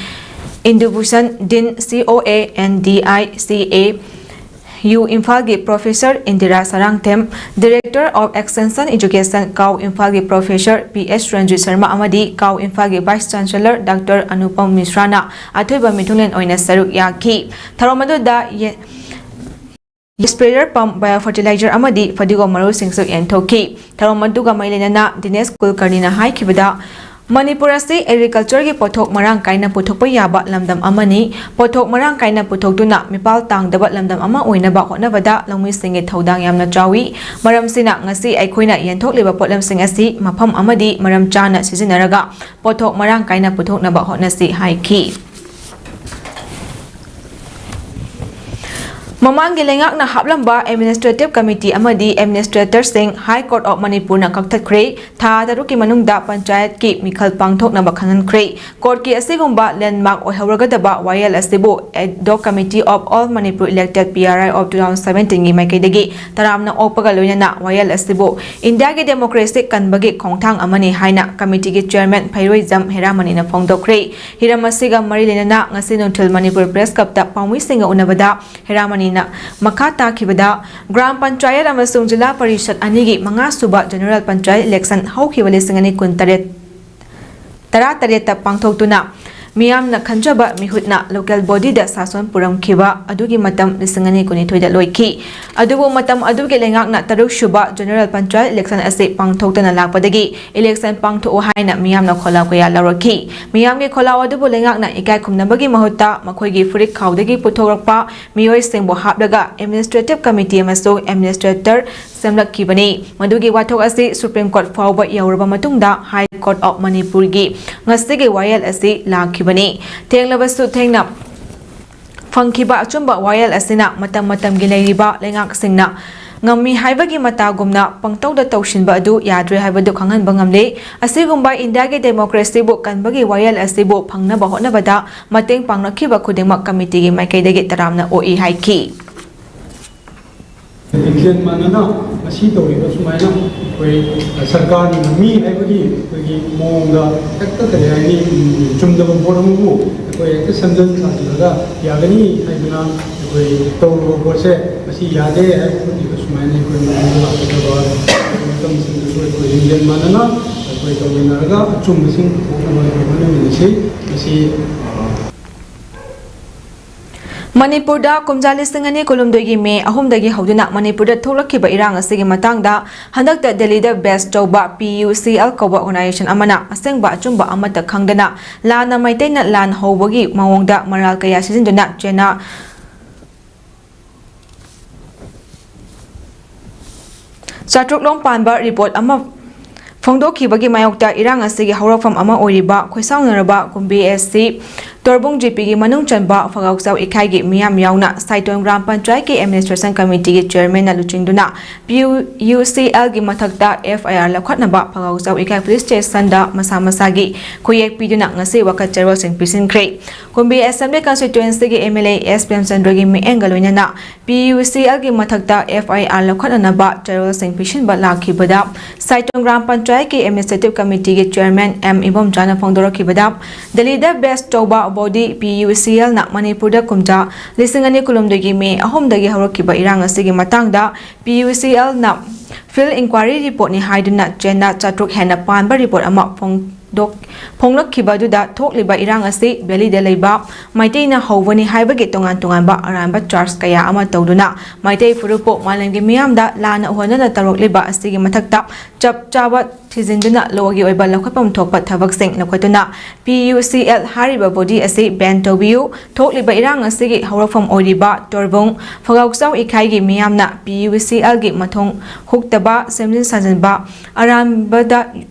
Indubhusan Din, C O A N D I C A U, ꯏꯝꯐꯥꯜꯒꯤ Professor Indira Sarangthem, Director of Extension Education, ꯀꯥꯎ, ꯏꯝꯐꯥꯜꯒꯤ Professor P S Ranjit Sharma ꯑꯃꯗꯤ ꯀꯥꯎ, ꯏꯝꯐꯥꯜꯒꯤ Vice Chancellor doctor Anupam ꯃꯤꯁ꯭ꯔꯥꯅ ꯑꯊꯣꯏꯕ ꯃꯤꯊꯨꯡꯂꯦꯟ ꯑꯣꯏꯅ ꯁꯔꯨꯛ ꯌꯥꯈꯤ꯫ ꯊꯧꯔꯝ ꯑꯗꯨꯗ ꯌꯦ-, Sprayer pump, bio fertilizer ꯑꯃꯗꯤ ꯐꯗꯤꯒꯣꯝ ꯃꯔꯨꯁꯤꯡꯁꯨ ꯌꯦꯟꯊꯣꯛꯈꯤ꯫ ꯊꯧꯔꯝ ꯑꯗꯨꯒ ꯃꯔꯤ ꯂꯩꯅꯅ ꯗꯤꯅꯦꯁ ꯀꯨꯜꯀꯔꯅꯤꯅ ꯍꯥꯏꯈꯤꯕꯗ, ꯃꯅꯤꯄꯨꯔ ꯑꯁꯤ Agriculture ꯒꯤ ꯄꯣꯠꯊꯣꯛ ꯃꯔꯥꯡ ꯀꯥꯏꯅ ꯄꯨꯊꯣꯛꯄ ꯌꯥꯕ ꯂꯝꯗꯝ ꯑꯃꯅꯤ꯫ ꯄꯣꯠꯊꯣꯛ ꯃꯔꯥꯡ ꯀꯥꯏꯅ ꯄꯨꯊꯣꯛꯇꯨꯅ ꯃꯤꯄꯥꯜ ꯇꯥꯡꯗꯕ ꯂꯝꯗꯝ ꯑꯃ ꯑꯣꯏꯅꯕ ꯍꯣꯠꯅꯕꯗ ꯂꯧꯃꯤꯁꯤꯡꯒꯤ ꯊꯧꯗꯥꯡ ꯌꯥꯝꯅ ꯆꯥꯎꯏ꯫ ꯃꯔꯝꯁꯤꯅ ꯉꯁꯤ ꯑꯩꯈꯣꯏꯅ ꯌꯦꯟꯊꯣꯛꯂꯤꯕ ꯄꯣꯠꯂꯝꯁꯤꯡ ꯑꯁꯤ ꯃꯐꯝ ꯑꯃꯗꯤ ꯃꯔꯝ ꯆꯥꯅ ꯁꯤꯖꯤꯟꯅꯔꯒ ꯄꯣꯠꯊꯣꯛ ꯃꯔꯥꯡ ꯀꯥꯏꯅ ꯄꯨꯊꯣꯛꯅꯕ ꯍꯣꯠꯅꯁꯤ ꯍꯥꯏꯈꯤ꯫ ꯃꯃꯥꯡꯒꯤ ꯂꯩꯉꯥꯛꯅ ꯍꯥꯞꯂꯝꯕ Administrative Committee ꯑꯃꯗꯤ Administrator ꯁꯤꯡ High Court of Manipur ꯅ ꯀꯛꯊꯠꯈ꯭ꯔꯦ꯫ ꯊꯥ ꯇꯔꯨꯛꯀꯤ ꯃꯅꯨꯡꯗ ꯄꯟꯆꯥꯌꯠꯀꯤ ꯃꯤꯈꯜ ꯄꯥꯡꯊꯣꯛꯅꯕ ꯈꯪꯍꯟꯈ꯭ꯔꯦ꯫ Court ꯀꯤ ꯑꯁꯤꯒꯨꯝꯕ landmark ꯑꯣꯏꯍꯧꯔꯒꯗꯕ ꯋꯥꯌꯦꯜ ꯑꯁꯤꯕꯨ Ad hoc Committee of All Manipur Elected, P R I of two thousand seventeen ꯒꯤ ꯃꯥꯏꯀꯩꯗꯒꯤ ꯇꯔꯥꯝꯅ ꯑꯣꯛꯄꯒ ꯂꯣꯏꯅꯅ ꯋꯥꯌꯦꯜ ꯑꯁꯤꯕꯨ ꯏꯟꯗꯤꯌꯥꯒꯤ democracy ꯀꯟꯕꯒꯤ ꯈꯣꯡꯊꯥꯡ ꯑꯃꯅꯤ ꯍꯥꯏꯅ committee ꯒꯤ Chairman ꯐꯩꯔꯣꯏꯖꯝ ꯍꯦꯔꯥꯃꯅꯤꯅ ꯐꯣꯡꯗꯣꯛꯈ꯭ꯔꯦ꯫ ꯍꯤꯔꯝ ꯑꯁꯤꯒ ꯃꯔꯤ ꯂꯩꯅꯅ ꯉꯁꯤ ꯅꯨꯡꯊꯤꯜ ꯃꯅꯤꯄꯨꯔ Press Club ꯇ ꯄꯥꯎꯃꯤꯁꯤꯡꯒ ꯎꯅꯕꯗ ꯍꯦꯔꯥꯃꯅꯤꯅ ꯃꯈꯥ ꯇꯥꯈꯤꯕꯗ, ꯒ꯭ꯔꯥꯝ ꯄꯟꯆꯥꯌꯠ ꯑꯃꯁꯨꯡ ꯖꯤꯂꯥ ꯄꯔꯤꯁꯠ ꯑꯅꯤꯒꯤ ꯃꯉꯥ ꯁꯨꯕ General Panchayat Election ꯍꯧꯈꯤꯕ ꯂꯤꯁꯤꯡ ꯑꯅꯤ ꯀꯨꯟꯇꯔꯦꯠ, ꯇꯔꯥꯇꯔꯦꯠꯇ ꯄꯥꯡꯊꯣꯛꯇꯨꯅ ꯃꯤꯌꯥꯝꯅ ꯈꯟꯖꯕ ꯃꯤꯍꯨꯠꯅ local bodyꯗ ꯁꯥꯁꯣꯟ ꯄꯨꯔꯝꯈꯤꯕ ꯑꯗꯨꯒꯤ ꯃꯇꯝ ꯂꯤꯁꯤꯡ ꯑꯅꯤ ꯀꯨꯟꯅꯤꯊꯣꯏꯗ ꯂꯣꯏꯈꯤ꯫ ꯑꯗꯨꯕꯨ ꯃꯇꯝ ꯑꯗꯨꯒꯤ ꯂꯩꯉꯥꯛꯅ ꯇꯔꯨꯛ ꯁꯨꯕ general ꯄꯟꯆꯥꯌꯠ election ꯑꯁꯤ ꯄꯥꯡꯊꯣꯛꯇꯅ ꯂꯥꯛꯄꯗꯒꯤ election ꯄꯥꯡꯊꯣꯛꯎ ꯍꯥꯏꯅ ꯃꯤꯌꯥꯝꯅ ꯈꯣꯜꯂꯥꯎ ꯀꯌꯥ ꯂꯧꯔꯛꯈꯤ꯫ ꯃꯤꯌꯥꯝꯒꯤ ꯈꯣꯜꯂꯥꯎ ꯑꯗꯨꯕꯨ ꯂꯩꯉꯥꯛꯅ ꯏꯀꯥꯏ ꯈꯨꯝꯅꯕꯒꯤ ꯃꯍꯨꯠꯇ ꯃꯈꯣꯏꯒꯤ ꯐꯨꯔꯤꯠ ꯈꯥꯎꯗꯒꯤ ꯄꯨꯊꯣꯔꯛꯄ ꯃꯤꯑꯣꯏꯁꯤꯡꯕꯨ ꯍꯥꯞꯂꯒ administrative committee ꯑꯃꯁꯨꯡ administrator ꯁꯦꯝꯂꯛꯈꯤꯕꯅꯤ꯫ ꯃꯗꯨꯒꯤ ꯋꯥꯊꯣꯛ ꯑꯁꯤ Supreme Court ꯐꯥꯎꯕ ꯌꯧꯔꯕ ꯃꯇꯨꯡꯗ High Court of ꯃꯅꯤꯄꯨꯔꯒꯤ ꯉꯁꯤꯒꯤ ꯋꯥꯌꯦꯜ ꯑꯁꯤ ꯂꯥꯛꯈꯤꯕꯅꯤ꯫ ꯊꯦꯡꯂꯕꯁꯨ ꯊꯦꯡꯅ ꯐꯪꯈꯤꯕ ꯑꯆꯨꯝꯕ ꯋꯥꯌꯦꯜ ꯑꯁꯤꯅ ꯃꯇꯝ ꯃꯇꯝꯒꯤ ꯂꯩꯔꯤꯕ ꯂꯩꯉꯥꯛꯁꯤꯡꯅ ꯉꯝꯃꯤ ꯍꯥꯏꯕꯒꯤ ꯃꯇꯥꯒꯨꯝꯅ ꯄꯪꯇꯧꯗ ꯇꯧꯁꯤꯟꯕ ꯑꯗꯨ ꯌꯥꯗ꯭ꯔꯦ ꯍꯥꯏꯕꯗꯨ ꯈꯪꯍꯟꯕ ꯉꯝꯂꯦ꯫ ꯑꯁꯤꯒꯨꯝꯕ ꯏꯟꯗꯤꯌꯥꯒꯤ democracyꯕꯨ ꯀꯟꯕꯒꯤ ꯋꯥꯌꯦꯜ ꯑꯁꯤꯕꯨ ꯐꯪꯅꯕ ꯍꯣꯠꯅꯕꯗ ꯃꯇꯦꯡ ꯄꯥꯡꯂꯛꯈꯤꯕ ꯈꯨꯗꯤꯡꯃꯛ committeeꯒꯤ ꯃꯥꯏꯀꯩꯗꯒꯤ ꯇꯔꯥꯝꯅ ꯑꯣꯛꯏ ꯍꯥꯏꯈꯤ꯫ ꯂꯤꯡꯖꯦꯜ ꯃꯥꯟꯅꯅ ꯉꯁꯤ ꯇꯧꯔꯤꯕ ꯁꯨꯃꯥꯏꯅ ꯑꯩꯈꯣꯏ ꯁꯔꯀꯥꯔꯅ ꯉꯝꯃꯤ ꯍꯥꯏꯕꯒꯤ ꯑꯩꯈꯣꯏꯒꯤ ꯃꯑꯣꯡꯗ ꯍꯦꯛꯇ ꯀꯔꯤ ꯍꯥꯏꯅꯤ, ꯎꯝ, ꯆꯨꯝꯗꯕ ꯄꯣꯠ ꯑꯃꯕꯨ ꯑꯩꯈꯣꯏ ꯍꯦꯛꯇ ꯁꯦꯝꯖꯤꯟ ꯁꯥꯖꯤꯜꯂꯒ ꯌꯥꯒꯅꯤ ꯍꯥꯏꯗꯅ ꯑꯩꯈꯣꯏ ꯇꯧꯔꯨꯕ ꯄꯣꯠꯁꯦ ꯃꯁꯤ ꯌꯥꯗꯦ ꯍꯥꯏꯕ ꯈꯣꯠꯈꯤꯕ ꯁꯨꯃꯥꯏꯅ ꯑꯩꯈꯣꯏ ꯃꯇꯝꯗ ꯂꯥꯛꯀꯗꯕ ꯃꯇꯝꯁꯤꯡꯗꯁꯨ ꯑꯩꯈꯣꯏ ꯂꯤꯡꯖꯦꯜ ꯃꯥꯟꯅꯅ ꯑꯩꯈꯣꯏ ꯇꯧꯃꯤꯟꯅꯔꯒ ꯑꯆꯨꯝꯕꯁꯤꯡ ꯄꯨꯊꯣꯛꯅꯕ ꯑꯩꯈꯣꯏ ꯍꯣꯠꯅꯃꯤꯟꯅꯁꯤ꯫ ꯃꯁꯤ ꯃꯅꯤꯄꯨꯔꯗ ꯀꯨꯝꯖꯥ ꯂꯤꯁꯤꯡ ꯑꯅꯤ ꯀꯨꯟꯍꯨꯝꯗꯣꯏꯒꯤ ꯃꯦ ꯑꯍꯨꯝꯗꯒꯤ ꯍꯧꯗꯨꯅ ꯃꯅꯤꯄꯨꯔꯗ ꯊꯣꯛꯂꯛꯈꯤꯕ ꯏꯔꯥꯡ ꯑꯁꯤꯒꯤ ꯃꯇꯥꯡꯗ ꯍꯟꯗꯛꯇ ꯗꯦꯜꯂꯤꯗ base ꯇꯧꯕ P U C L ꯀꯧꯕ organization ꯑꯃꯅ ꯑꯁꯦꯡꯕ ꯑꯆꯨꯝꯕ ꯑꯃꯠꯇ ꯈꯪꯗꯅ ꯂꯥꯟꯅ ꯃꯩꯇꯩꯅ ꯂꯥꯟ ꯍꯧꯕꯒꯤ ꯃꯑꯣꯡꯗ ꯃꯔꯥꯜ ꯀꯌꯥ ꯁꯤꯖꯤꯟꯗꯨꯅ ꯆꯦꯅꯥ ꯆꯥꯇ꯭ꯔꯨꯛ ꯂꯣꯝ ꯄꯥꯟꯕ report ꯑꯃ ꯐꯣꯡꯗꯣꯛꯈꯤꯕꯒꯤ ꯃꯥꯌꯣꯛꯇ ꯏꯔꯥꯡ ꯑꯁꯤꯒꯤ ꯍꯧꯔꯛꯐꯝ ꯑꯃ ꯑꯣꯏꯔꯤꯕ ꯈꯣꯏꯁꯥꯎꯅꯔꯕ ꯀꯨꯝꯕꯤ ꯑꯦꯁ ꯁꯤ ꯇꯣꯔꯕꯨꯡ ꯖꯤ ꯄꯤꯒꯤ ꯃꯅꯨꯡ ꯆꯟꯕ ꯐꯒꯥꯎꯆꯥꯎ ꯏꯀꯥꯏꯒꯤ ꯃꯤꯌꯥꯝ ꯌꯥꯎꯅ ꯁꯥꯏꯇꯣꯟ ꯒ꯭ꯔꯥꯝ ꯄꯟꯆꯥꯌꯠꯀꯤ administration committeeꯒꯤ chairmanꯅ ꯂꯨꯆꯤꯡꯗꯨꯅ P U C Lꯒꯤ ꯃꯊꯛꯇ F I R ꯂꯧꯈꯠꯅꯕ ꯐꯒꯥꯎꯆꯥꯎ ꯏꯀꯥꯏ police stationꯗ ꯃꯁꯥ ꯃꯁꯥꯒꯤ ꯈꯨꯌꯦꯛ ꯄꯤꯗꯨꯅ ꯉꯁꯤ ꯋꯥꯀꯠ ꯆꯦꯔꯣꯜꯁꯤꯡ ꯄꯤꯁꯤꯟꯈ꯭ꯔꯦ꯫ ꯀꯨꯝꯕꯤ assembly constituencyꯒꯤ M L A S ꯄ꯭ꯔꯦꯝꯆꯟꯗ꯭ꯔꯒꯤ ꯃꯤꯠꯌꯦꯡꯒ ꯂꯣꯏꯅꯅ P U C Lꯒꯤ ꯃꯊꯛꯇ F I R ꯂꯧꯈꯠꯅꯅꯕ ꯆꯦꯔꯣꯜꯁꯤꯡ ꯄꯤꯁꯤꯟꯕ ꯂꯥꯛꯈꯤꯕꯗ ꯁꯥꯏꯇꯣꯟ ꯒ꯭ꯔꯥꯝ ꯄꯟꯆꯥꯌꯠꯀꯤ administrative committeeꯒꯤ chairman M ꯏꯕꯣꯝꯆꯥꯅ ꯐꯣꯡꯗꯣꯔꯛꯈꯤꯕꯗ ꯗꯦꯜꯂꯤꯗ base ꯇꯧꯕ body P U C Lꯅ ꯃꯅꯤꯄꯨꯔꯗ ꯀꯨꯝꯖꯥ ꯂꯤꯁꯤꯡ ꯑꯅꯤ ꯀꯨꯟꯍꯨꯝꯗꯣꯏꯒꯤ ꯃꯦ ꯑꯍꯨꯝꯗꯒꯤ ꯍꯧꯔꯛꯈꯤꯕ ꯏꯔꯥꯡ ꯑꯁꯤꯒꯤ ꯃꯇꯥꯡꯗ P U C Lꯅ field inquiry reportꯅꯤ ꯍꯥꯏꯗꯨꯅ ꯆꯦꯅꯥ ꯆꯥꯇ꯭ꯔꯨꯛ ꯍꯦꯟꯅ ꯄꯥꯟꯕ report ꯑꯃ ꯐꯣꯡ-, ꯗꯣꯛ-, ꯐꯣꯡꯂꯛꯈꯤꯕ ꯑꯗꯨꯗ ꯊꯣꯛꯂꯤꯕ ꯏꯔꯥꯡ ꯑꯁꯤ ꯚꯦꯂꯤꯗ ꯂꯩꯕ ꯃꯩꯇꯩꯅ ꯍꯧꯕꯅꯤ ꯍꯥꯏꯕꯒꯤ ꯇꯣꯉꯥꯟ ꯇꯣꯉꯥꯟꯕ ꯑꯔꯥꯟꯕ ꯆꯥꯔꯖ ꯀꯌꯥ ꯑꯃ ꯇꯧꯗꯨꯅ ꯃꯩꯇꯩ ꯐꯨꯔꯨꯞꯄꯨ ꯃꯥꯂꯦꯝꯒꯤ ꯃꯤꯌꯥꯝꯗ ꯂꯥꯟꯅ ꯎꯍꯟꯅꯅ ꯇꯧꯔꯛꯂꯤꯕ ꯑꯁꯤꯒꯤ ꯃꯊꯛꯇ ꯆꯞ ꯆꯥꯕ ꯊꯤꯖꯤꯟꯗꯨꯅ ꯂꯣꯒꯤ ꯑꯣꯏꯕ ꯂꯧꯈꯠꯐꯝ ꯊꯣꯛꯄ ꯊꯕꯛꯁꯤꯡ ꯂꯧꯈꯠꯇꯨꯅ P U C L ꯍꯥꯏꯔꯤꯕ ꯕꯣꯗꯤ ꯑꯁꯤ ꯕꯦꯟ ꯇꯧꯕꯤꯌꯨ, ꯊꯣꯛꯂꯤꯕ ꯏꯔꯥꯡ ꯑꯁꯤꯒꯤ ꯍꯧꯔꯛꯐꯝ ꯑꯣꯏꯔꯤꯕ ꯇꯣꯔꯕꯨꯡ ꯐꯒꯥꯎꯆꯥꯎ ꯏꯀꯥꯏꯒꯤ ꯃꯤꯌꯥꯝꯅ P U C L ꯒꯤ ꯃꯊꯣꯡ ꯍꯨꯛꯇꯕ ꯁꯦꯝꯖꯤꯟ ꯁꯥꯖꯤꯟꯕ ꯑꯔꯥꯟꯕꯗ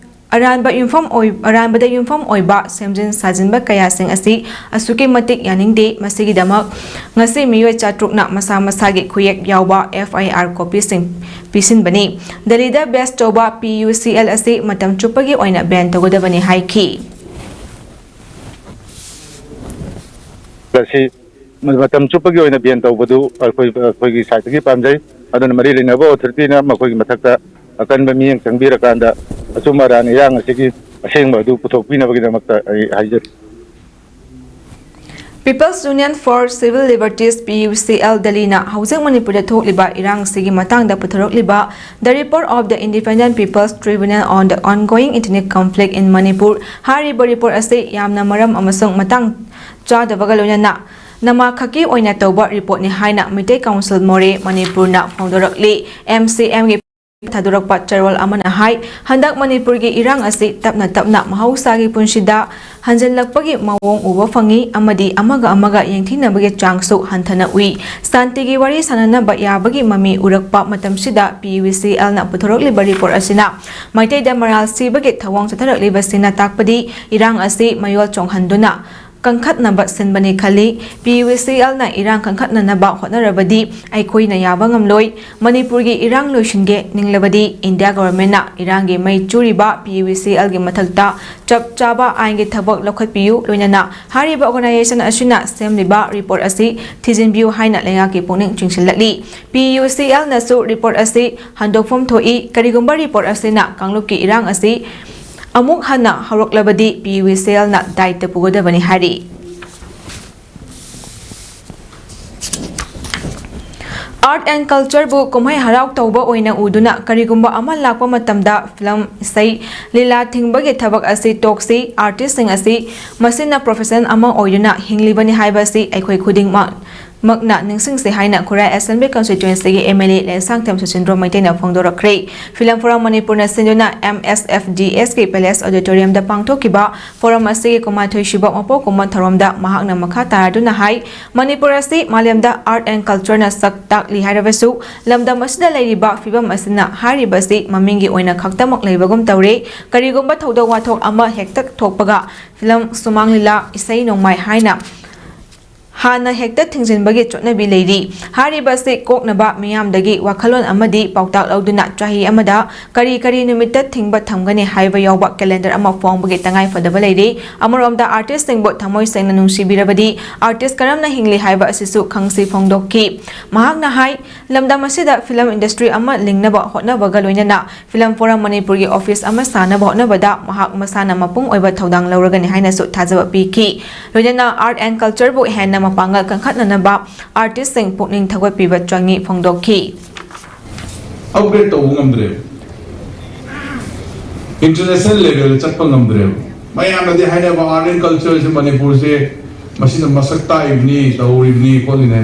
ꯑꯔꯥꯟꯕ ꯌꯨꯝꯐꯝ ꯑꯣꯏ-, ꯑꯔꯥꯟꯕꯗ ꯌꯨꯝꯐꯝ ꯑꯣꯏꯕ ꯁꯦꯝꯖꯤꯟ ꯁꯥꯖꯤꯟꯕ ꯀꯌꯥꯁꯤꯡ ꯑꯁꯤ ꯑꯁꯨꯛꯀꯤ ꯃꯇꯤꯛ ꯌꯥꯅꯤꯡꯗꯦ꯫ ꯃꯁꯤꯒꯤꯗꯃꯛ ꯉꯁꯤ ꯃꯤꯑꯣꯏ ꯆꯥꯇ꯭ꯔꯨꯛꯅ ꯃꯁꯥ ꯃꯁꯥꯒꯤ ꯈꯨꯌꯦꯛ ꯌꯥꯎꯕ F I R ꯀꯣꯄꯤꯁꯤꯡ ꯄꯤꯁꯤꯟꯕꯅꯤ꯫ ꯗꯦꯜꯂꯤꯗ ꯕꯦꯁ ꯇꯧꯕ P U C L ꯑꯁꯤ ꯃꯇꯝ ꯆꯨꯞꯄꯒꯤ ꯑꯣꯏꯅ ꯕꯦꯟ ꯇꯧꯒꯗꯕꯅꯤ ꯍꯥꯏꯈꯤ꯫ ꯑꯁꯤ ꯃꯇꯝ ꯆꯨꯞꯄꯒꯤ ꯑꯣꯏꯅ ꯕꯦꯟ ꯇꯧꯕꯗꯨ ꯑꯩꯈꯣꯏ, ꯑꯩꯈꯣꯏꯒꯤ ꯁꯥꯏꯠꯇꯒꯤ ꯄꯥꯝꯖꯩ꯫ ꯑꯗꯨꯅ ꯃꯔꯤ ꯂꯩꯅꯕ ꯑꯣꯊꯣꯔꯤꯇꯤꯅ ꯃꯈꯣꯏꯒꯤ ꯃꯊꯛꯇ ꯑꯀꯟꯕ ꯃꯤꯠꯌꯦꯡ ꯆꯪꯕꯤꯔꯀꯥꯟꯗ ꯑꯆꯨꯝ ꯑꯔꯥꯟ ꯏꯔꯥꯡ ꯑꯁꯤꯒꯤ ꯑꯁꯦꯡꯕ ꯑꯗꯨ ꯄꯨꯊꯣꯛꯄꯤꯅꯕꯒꯤꯗꯃꯛꯇ ꯑꯩ ꯍꯥꯏꯖꯔꯤ꯫ People's Union for Civil Liberties, P U C L, ꯗꯦꯜꯂꯤꯅ ꯍꯧꯖꯤꯛ ꯃꯅꯤꯄꯨꯔꯗ ꯊꯣꯛꯂꯤꯕ ꯏꯔꯥꯡ ꯑꯁꯤꯒꯤ ꯃꯇꯥꯡꯗ ꯄꯨꯊꯣꯔꯛꯂꯤꯕ The Report of the Independent People's Tribunal on the Ongoing Ethnic Conflict in Manipur ꯍꯥꯏꯔꯤꯕ ꯔꯤꯄꯣꯔꯠ ꯑꯁꯤ ꯌꯥꯝꯅ ꯃꯔꯝ ꯑꯃꯁꯨꯡ ꯃꯇꯥꯡ ꯆꯥꯗꯕꯒ ꯂꯣꯏꯅꯅ ꯅꯃꯥꯈꯛꯀꯤ ꯑꯣꯏꯅ ꯇꯧꯕ ꯔꯤꯄꯣꯔꯠꯅꯤ ꯍꯥꯏꯅ ꯃꯤꯇꯩ ꯀꯥꯎꯟꯁꯤꯜ ꯃꯣꯔꯦ ꯃꯅꯤꯄꯨꯔꯅ ꯐꯣꯡꯗꯣꯔꯛꯂꯤ꯫ M C M ꯒꯤ ꯊꯥꯗꯣꯔꯛꯄ ꯆꯦꯔꯣꯜ ꯑꯃꯅ ꯍꯥꯏ, ꯍꯟꯗꯛ ꯃꯅꯤꯄꯨꯔꯒꯤ ꯏꯔꯥꯡ ꯑꯁꯤ ꯇꯞꯅ ꯇꯞꯅ ꯃꯍꯧꯁꯥꯒꯤ ꯄꯨꯟꯁꯤꯗ ꯍꯟꯖꯤꯜꯂꯛꯄꯒꯤ ꯃꯑꯣꯡ ꯎꯕ ꯐꯪꯏ ꯑꯃꯗꯤ ꯑꯃꯒ ꯑꯃꯒ ꯌꯦꯡꯊꯤꯅꯕꯒꯤ ꯆꯥꯡꯁꯨ ꯍꯟꯊꯅ ꯎꯏ꯫ ꯁꯥꯟꯇꯤꯒꯤ ꯋꯥꯔꯤ ꯁꯥꯅꯅꯕ ꯌꯥꯕꯒꯤ ꯃꯃꯤ ꯎꯔꯛꯄ ꯃꯇꯝꯁꯤꯗ P U C L ꯅ ꯄꯨꯊꯣꯔꯛꯂꯤꯕ ꯔꯤꯄꯣꯔꯠ ꯑꯁꯤꯅ ꯃꯩꯇꯩꯗ ꯃꯔꯥꯜ ꯁꯤꯕꯒꯤ ꯊꯧꯑꯣꯡ ꯆꯠꯊꯔꯛꯂꯤꯕꯁꯤꯅ ꯇꯥꯛꯄꯗꯤ ꯏꯔꯥꯡ ꯑꯁꯤ ꯃꯌꯣꯜ ꯆꯣꯡꯍꯟꯗꯨꯅ ꯀꯟꯈꯠꯅꯕ ꯁꯤꯟꯕꯅꯤ ꯈꯜꯂꯤ꯫ P U C L ꯅ ꯏꯔꯥꯡ ꯀꯟꯈꯠꯅꯅꯕ ꯍꯣꯠꯅꯔꯕꯗꯤ ꯑꯩꯈꯣꯏꯅ ꯌꯥꯕ ꯉꯝꯂꯣꯏ꯫ ꯃꯅꯤꯄꯨꯔꯒꯤ ꯏꯔꯥꯡ ꯂꯣꯏꯁꯤꯟꯒꯦ ꯅꯤꯡꯂꯕꯗꯤ ꯏꯟꯗꯤꯌꯥ ꯒꯣꯚꯔꯟꯃꯦꯟꯠꯅ ꯏꯔꯥꯡꯒꯤ ꯃꯩ ꯆꯨꯔꯤꯕ P U C L ꯒꯤ ꯃꯊꯛꯇ ꯆꯞ ꯆꯥꯕ ꯑꯥꯏꯟꯒꯤ ꯊꯕꯛ ꯂꯧꯈꯠꯄꯤꯌꯨ, ꯂꯣꯏꯅꯅ ꯍꯥꯏꯔꯤꯕ ꯑꯣꯔꯒꯅꯥꯏꯖꯦꯁꯟ ꯑꯁꯤꯅ ꯁꯦꯝꯂꯤꯕ ꯔꯤꯄꯣꯔꯠ ꯑꯁꯤ ꯊꯤꯖꯤꯟꯕꯤꯌꯨ ꯍꯥꯏꯅ ꯂꯩꯉꯥꯛꯀꯤ ꯄꯨꯛꯅꯤꯡ ꯆꯤꯡꯁꯤꯜꯂꯛꯂꯤ꯫ P U C L ꯅꯁꯨ ꯔꯤꯄꯣꯔꯠ ꯑꯁꯤ ꯍꯟꯗꯣꯛꯐꯝ ꯊꯣꯛꯏ꯫ ꯀꯔꯤꯒꯨꯝꯕ ꯔꯤꯄꯣꯔꯠ ꯑꯁꯤꯅ ꯀꯥꯡꯂꯨꯞꯀꯤ ꯏꯔꯥꯡ ꯑꯁꯤ ꯑꯃꯨꯛ ꯍꯟꯅ ꯍꯧꯔꯛꯂꯕꯗꯤ P U C L ꯅ ꯗꯥꯏꯇ ꯄꯨꯒꯗꯕꯅꯤ ꯍꯥꯏꯔꯤ꯫ Art and Cultureꯕꯨ ꯀꯨꯝꯍꯩ ꯍꯔꯥꯎ ꯇꯧꯕ ꯑꯣꯏꯅ ꯎꯗꯨꯅ ꯀꯔꯤꯒꯨꯝꯕ ꯑꯃ ꯂꯥꯛꯄ ꯃꯇꯝꯗ ꯐꯤꯂꯝ, ꯏꯁꯩ, ꯂꯤꯂꯥ ꯊꯤꯡꯕꯒꯤ ꯊꯕꯛ ꯑꯁꯤ ꯇꯣꯛꯁꯤ꯫ Artistꯁꯤꯡ ꯑꯁꯤ ꯃꯁꯤꯅ profession ꯑꯃ ꯑꯣꯏꯗꯨꯅ ꯍꯤꯡꯂꯤꯕꯅꯤ ꯍꯥꯏꯕꯁꯤ ꯑꯩꯈꯣꯏ ꯈꯨꯗꯤꯡꯃꯛ ꯃꯛꯅ ꯅꯤꯡꯁꯤꯡꯁꯤ ꯍꯥꯏꯅ ꯈꯨꯔꯥꯏ Assembly Constituencyꯒꯤ MLA ꯂꯦꯟꯁꯥꯡꯊꯦꯝ ꯁꯨꯆꯤꯟꯗ꯭ꯔꯣ ꯃꯩꯇꯩꯅ ꯐꯣꯡꯗꯣꯔꯛꯈ꯭ꯔꯦ꯫ Film Forum ꯃꯅꯤꯄꯨꯔꯅ ꯁꯤꯟꯗꯨꯅ MSFDSꯀꯤ Palace Auditoriumꯗ ꯄꯥꯡꯊꯣꯛꯈꯤꯕ forum ꯑꯁꯤꯒꯤ ꯀꯨꯟꯃꯥꯊꯣꯏ ꯁꯨꯕ ꯃꯄꯣꯛ ꯀꯨꯝꯑꯣꯟ ꯊꯧꯔꯝꯗ ꯃꯍꯥꯛꯅ ꯃꯈꯥ ꯇꯥꯔꯗꯨꯅ ꯍꯥꯏ, ꯃꯅꯤꯄꯨꯔ ꯑꯁꯤ ꯃꯥꯂꯦꯝꯗ Art and Cultureꯅ ꯁꯛ ꯇꯥꯛꯂꯤ ꯍꯥꯏꯔꯕꯁꯨ, ꯂꯝꯗꯝ ꯑꯁꯤꯗ ꯂꯩꯔꯤꯕ ꯐꯤꯕꯝ ꯑꯁꯤꯅ ꯍꯥꯏꯔꯤꯕꯁꯤ ꯃꯃꯤꯡꯒꯤ ꯑꯣꯏꯅ ꯈꯛꯇꯃꯛ ꯂꯩꯕꯒꯨꯝ ꯇꯧꯔꯦ꯫ ꯀꯔꯤꯒꯨꯝꯕ ꯊꯧꯗꯣꯛ ꯋꯥꯊꯣꯛ ꯑꯃ ꯍꯦꯛꯇ ꯊꯣꯛꯄꯒ film, ꯁꯨꯃꯥꯡ ꯂꯤꯂꯥ, ꯏꯁꯩ ꯅꯣꯡꯃꯥꯏ ꯍꯥꯏꯅ ꯍꯥꯟꯅ ꯍꯦꯛꯇ ꯊꯤꯡꯖꯤꯟꯕꯒꯤ ꯆꯠꯅꯕꯤ ꯂꯩꯔꯤ꯫ ꯍꯥꯏꯔꯤꯕꯁꯤ ꯀꯣꯛꯅꯕ ꯃꯤꯌꯥꯝꯗꯒꯤ ꯋꯥꯈꯜꯂꯣꯟ ꯑꯃꯗꯤ ꯄꯥꯎꯇꯥꯛ ꯂꯧꯗꯨꯅ ꯆꯍꯤ ꯑꯃꯗ ꯀꯔꯤ ꯀꯔꯤ ꯅꯨꯃꯤꯠꯇ ꯊꯤꯡꯕ ꯊꯝꯒꯅꯤ ꯍꯥꯏꯕ ꯌꯥꯎꯕ calendar ꯑꯃ ꯐꯣꯡꯕꯒꯤ ꯇꯉꯥꯏ ꯐꯗꯕ ꯂꯩꯔꯤ꯫ ꯑꯃꯔꯣꯝꯗ artistꯁꯤꯡꯕꯨ ꯊꯃꯣꯏ ꯁꯦꯡꯅ ꯅꯨꯡꯁꯤꯕꯤꯔꯕꯗꯤ artist ꯀꯔꯝꯅ ꯍꯤꯡꯂꯤ ꯍꯥꯏꯕ ꯑꯁꯤꯁꯨ ꯈꯪꯁꯤ ꯐꯣꯡꯗꯣꯛꯈꯤ꯫ ꯃꯍꯥꯛꯅ ꯍꯥꯏ, ꯂꯝꯗꯝ ꯑꯁꯤꯗ film industry ꯑꯃ ꯂꯤꯡꯅꯕ ꯍꯣꯠꯅꯕꯒ ꯂꯣꯏꯅꯅ Film Forum ꯃꯅꯤꯄꯨꯔꯒꯤ office ꯑꯃ ꯁꯥꯅꯕ ꯍꯣꯠꯅꯕꯗ ꯃꯍꯥꯛ ꯃꯁꯥꯅ ꯃꯄꯨꯡ ꯑꯣꯏꯕ ꯊꯧꯗꯥꯡ ꯂꯧꯔꯒꯅꯤ ꯍꯥꯏꯅꯁꯨ ꯊꯥꯖꯕ ꯄꯤꯈꯤ꯫ ꯂꯣꯏꯅꯅ Art and Cultureꯕꯨ ꯍꯦꯟꯅ ꯃꯄꯥꯡꯒꯜ ꯀꯟꯈꯠꯅꯅꯕ artistꯁꯤꯡ ꯄꯨꯛꯅꯤꯡ ꯊꯧꯒꯠꯄꯤꯕ ꯆꯪꯏ ꯐꯣꯡꯗꯣꯛꯈꯤ꯫ Upgrade ꯇꯧꯕ ꯉꯝꯗ꯭ꯔꯦꯕ꯫ International levelꯗ ꯆꯠꯄ ꯉꯝꯗ꯭ꯔꯦꯕ꯫ ꯃꯌꯥꯝꯅꯗꯤ ꯍꯥꯏꯅꯕ Art and Cultureꯁꯦ ꯃꯅꯤꯄꯨꯔꯁꯦ ꯃꯁꯤꯅ ꯃꯁꯛ ꯇꯥꯛꯏꯕꯅꯤ, ꯇꯧꯔꯤꯕꯅꯤ, ꯈꯣꯠꯂꯤꯅꯦ꯫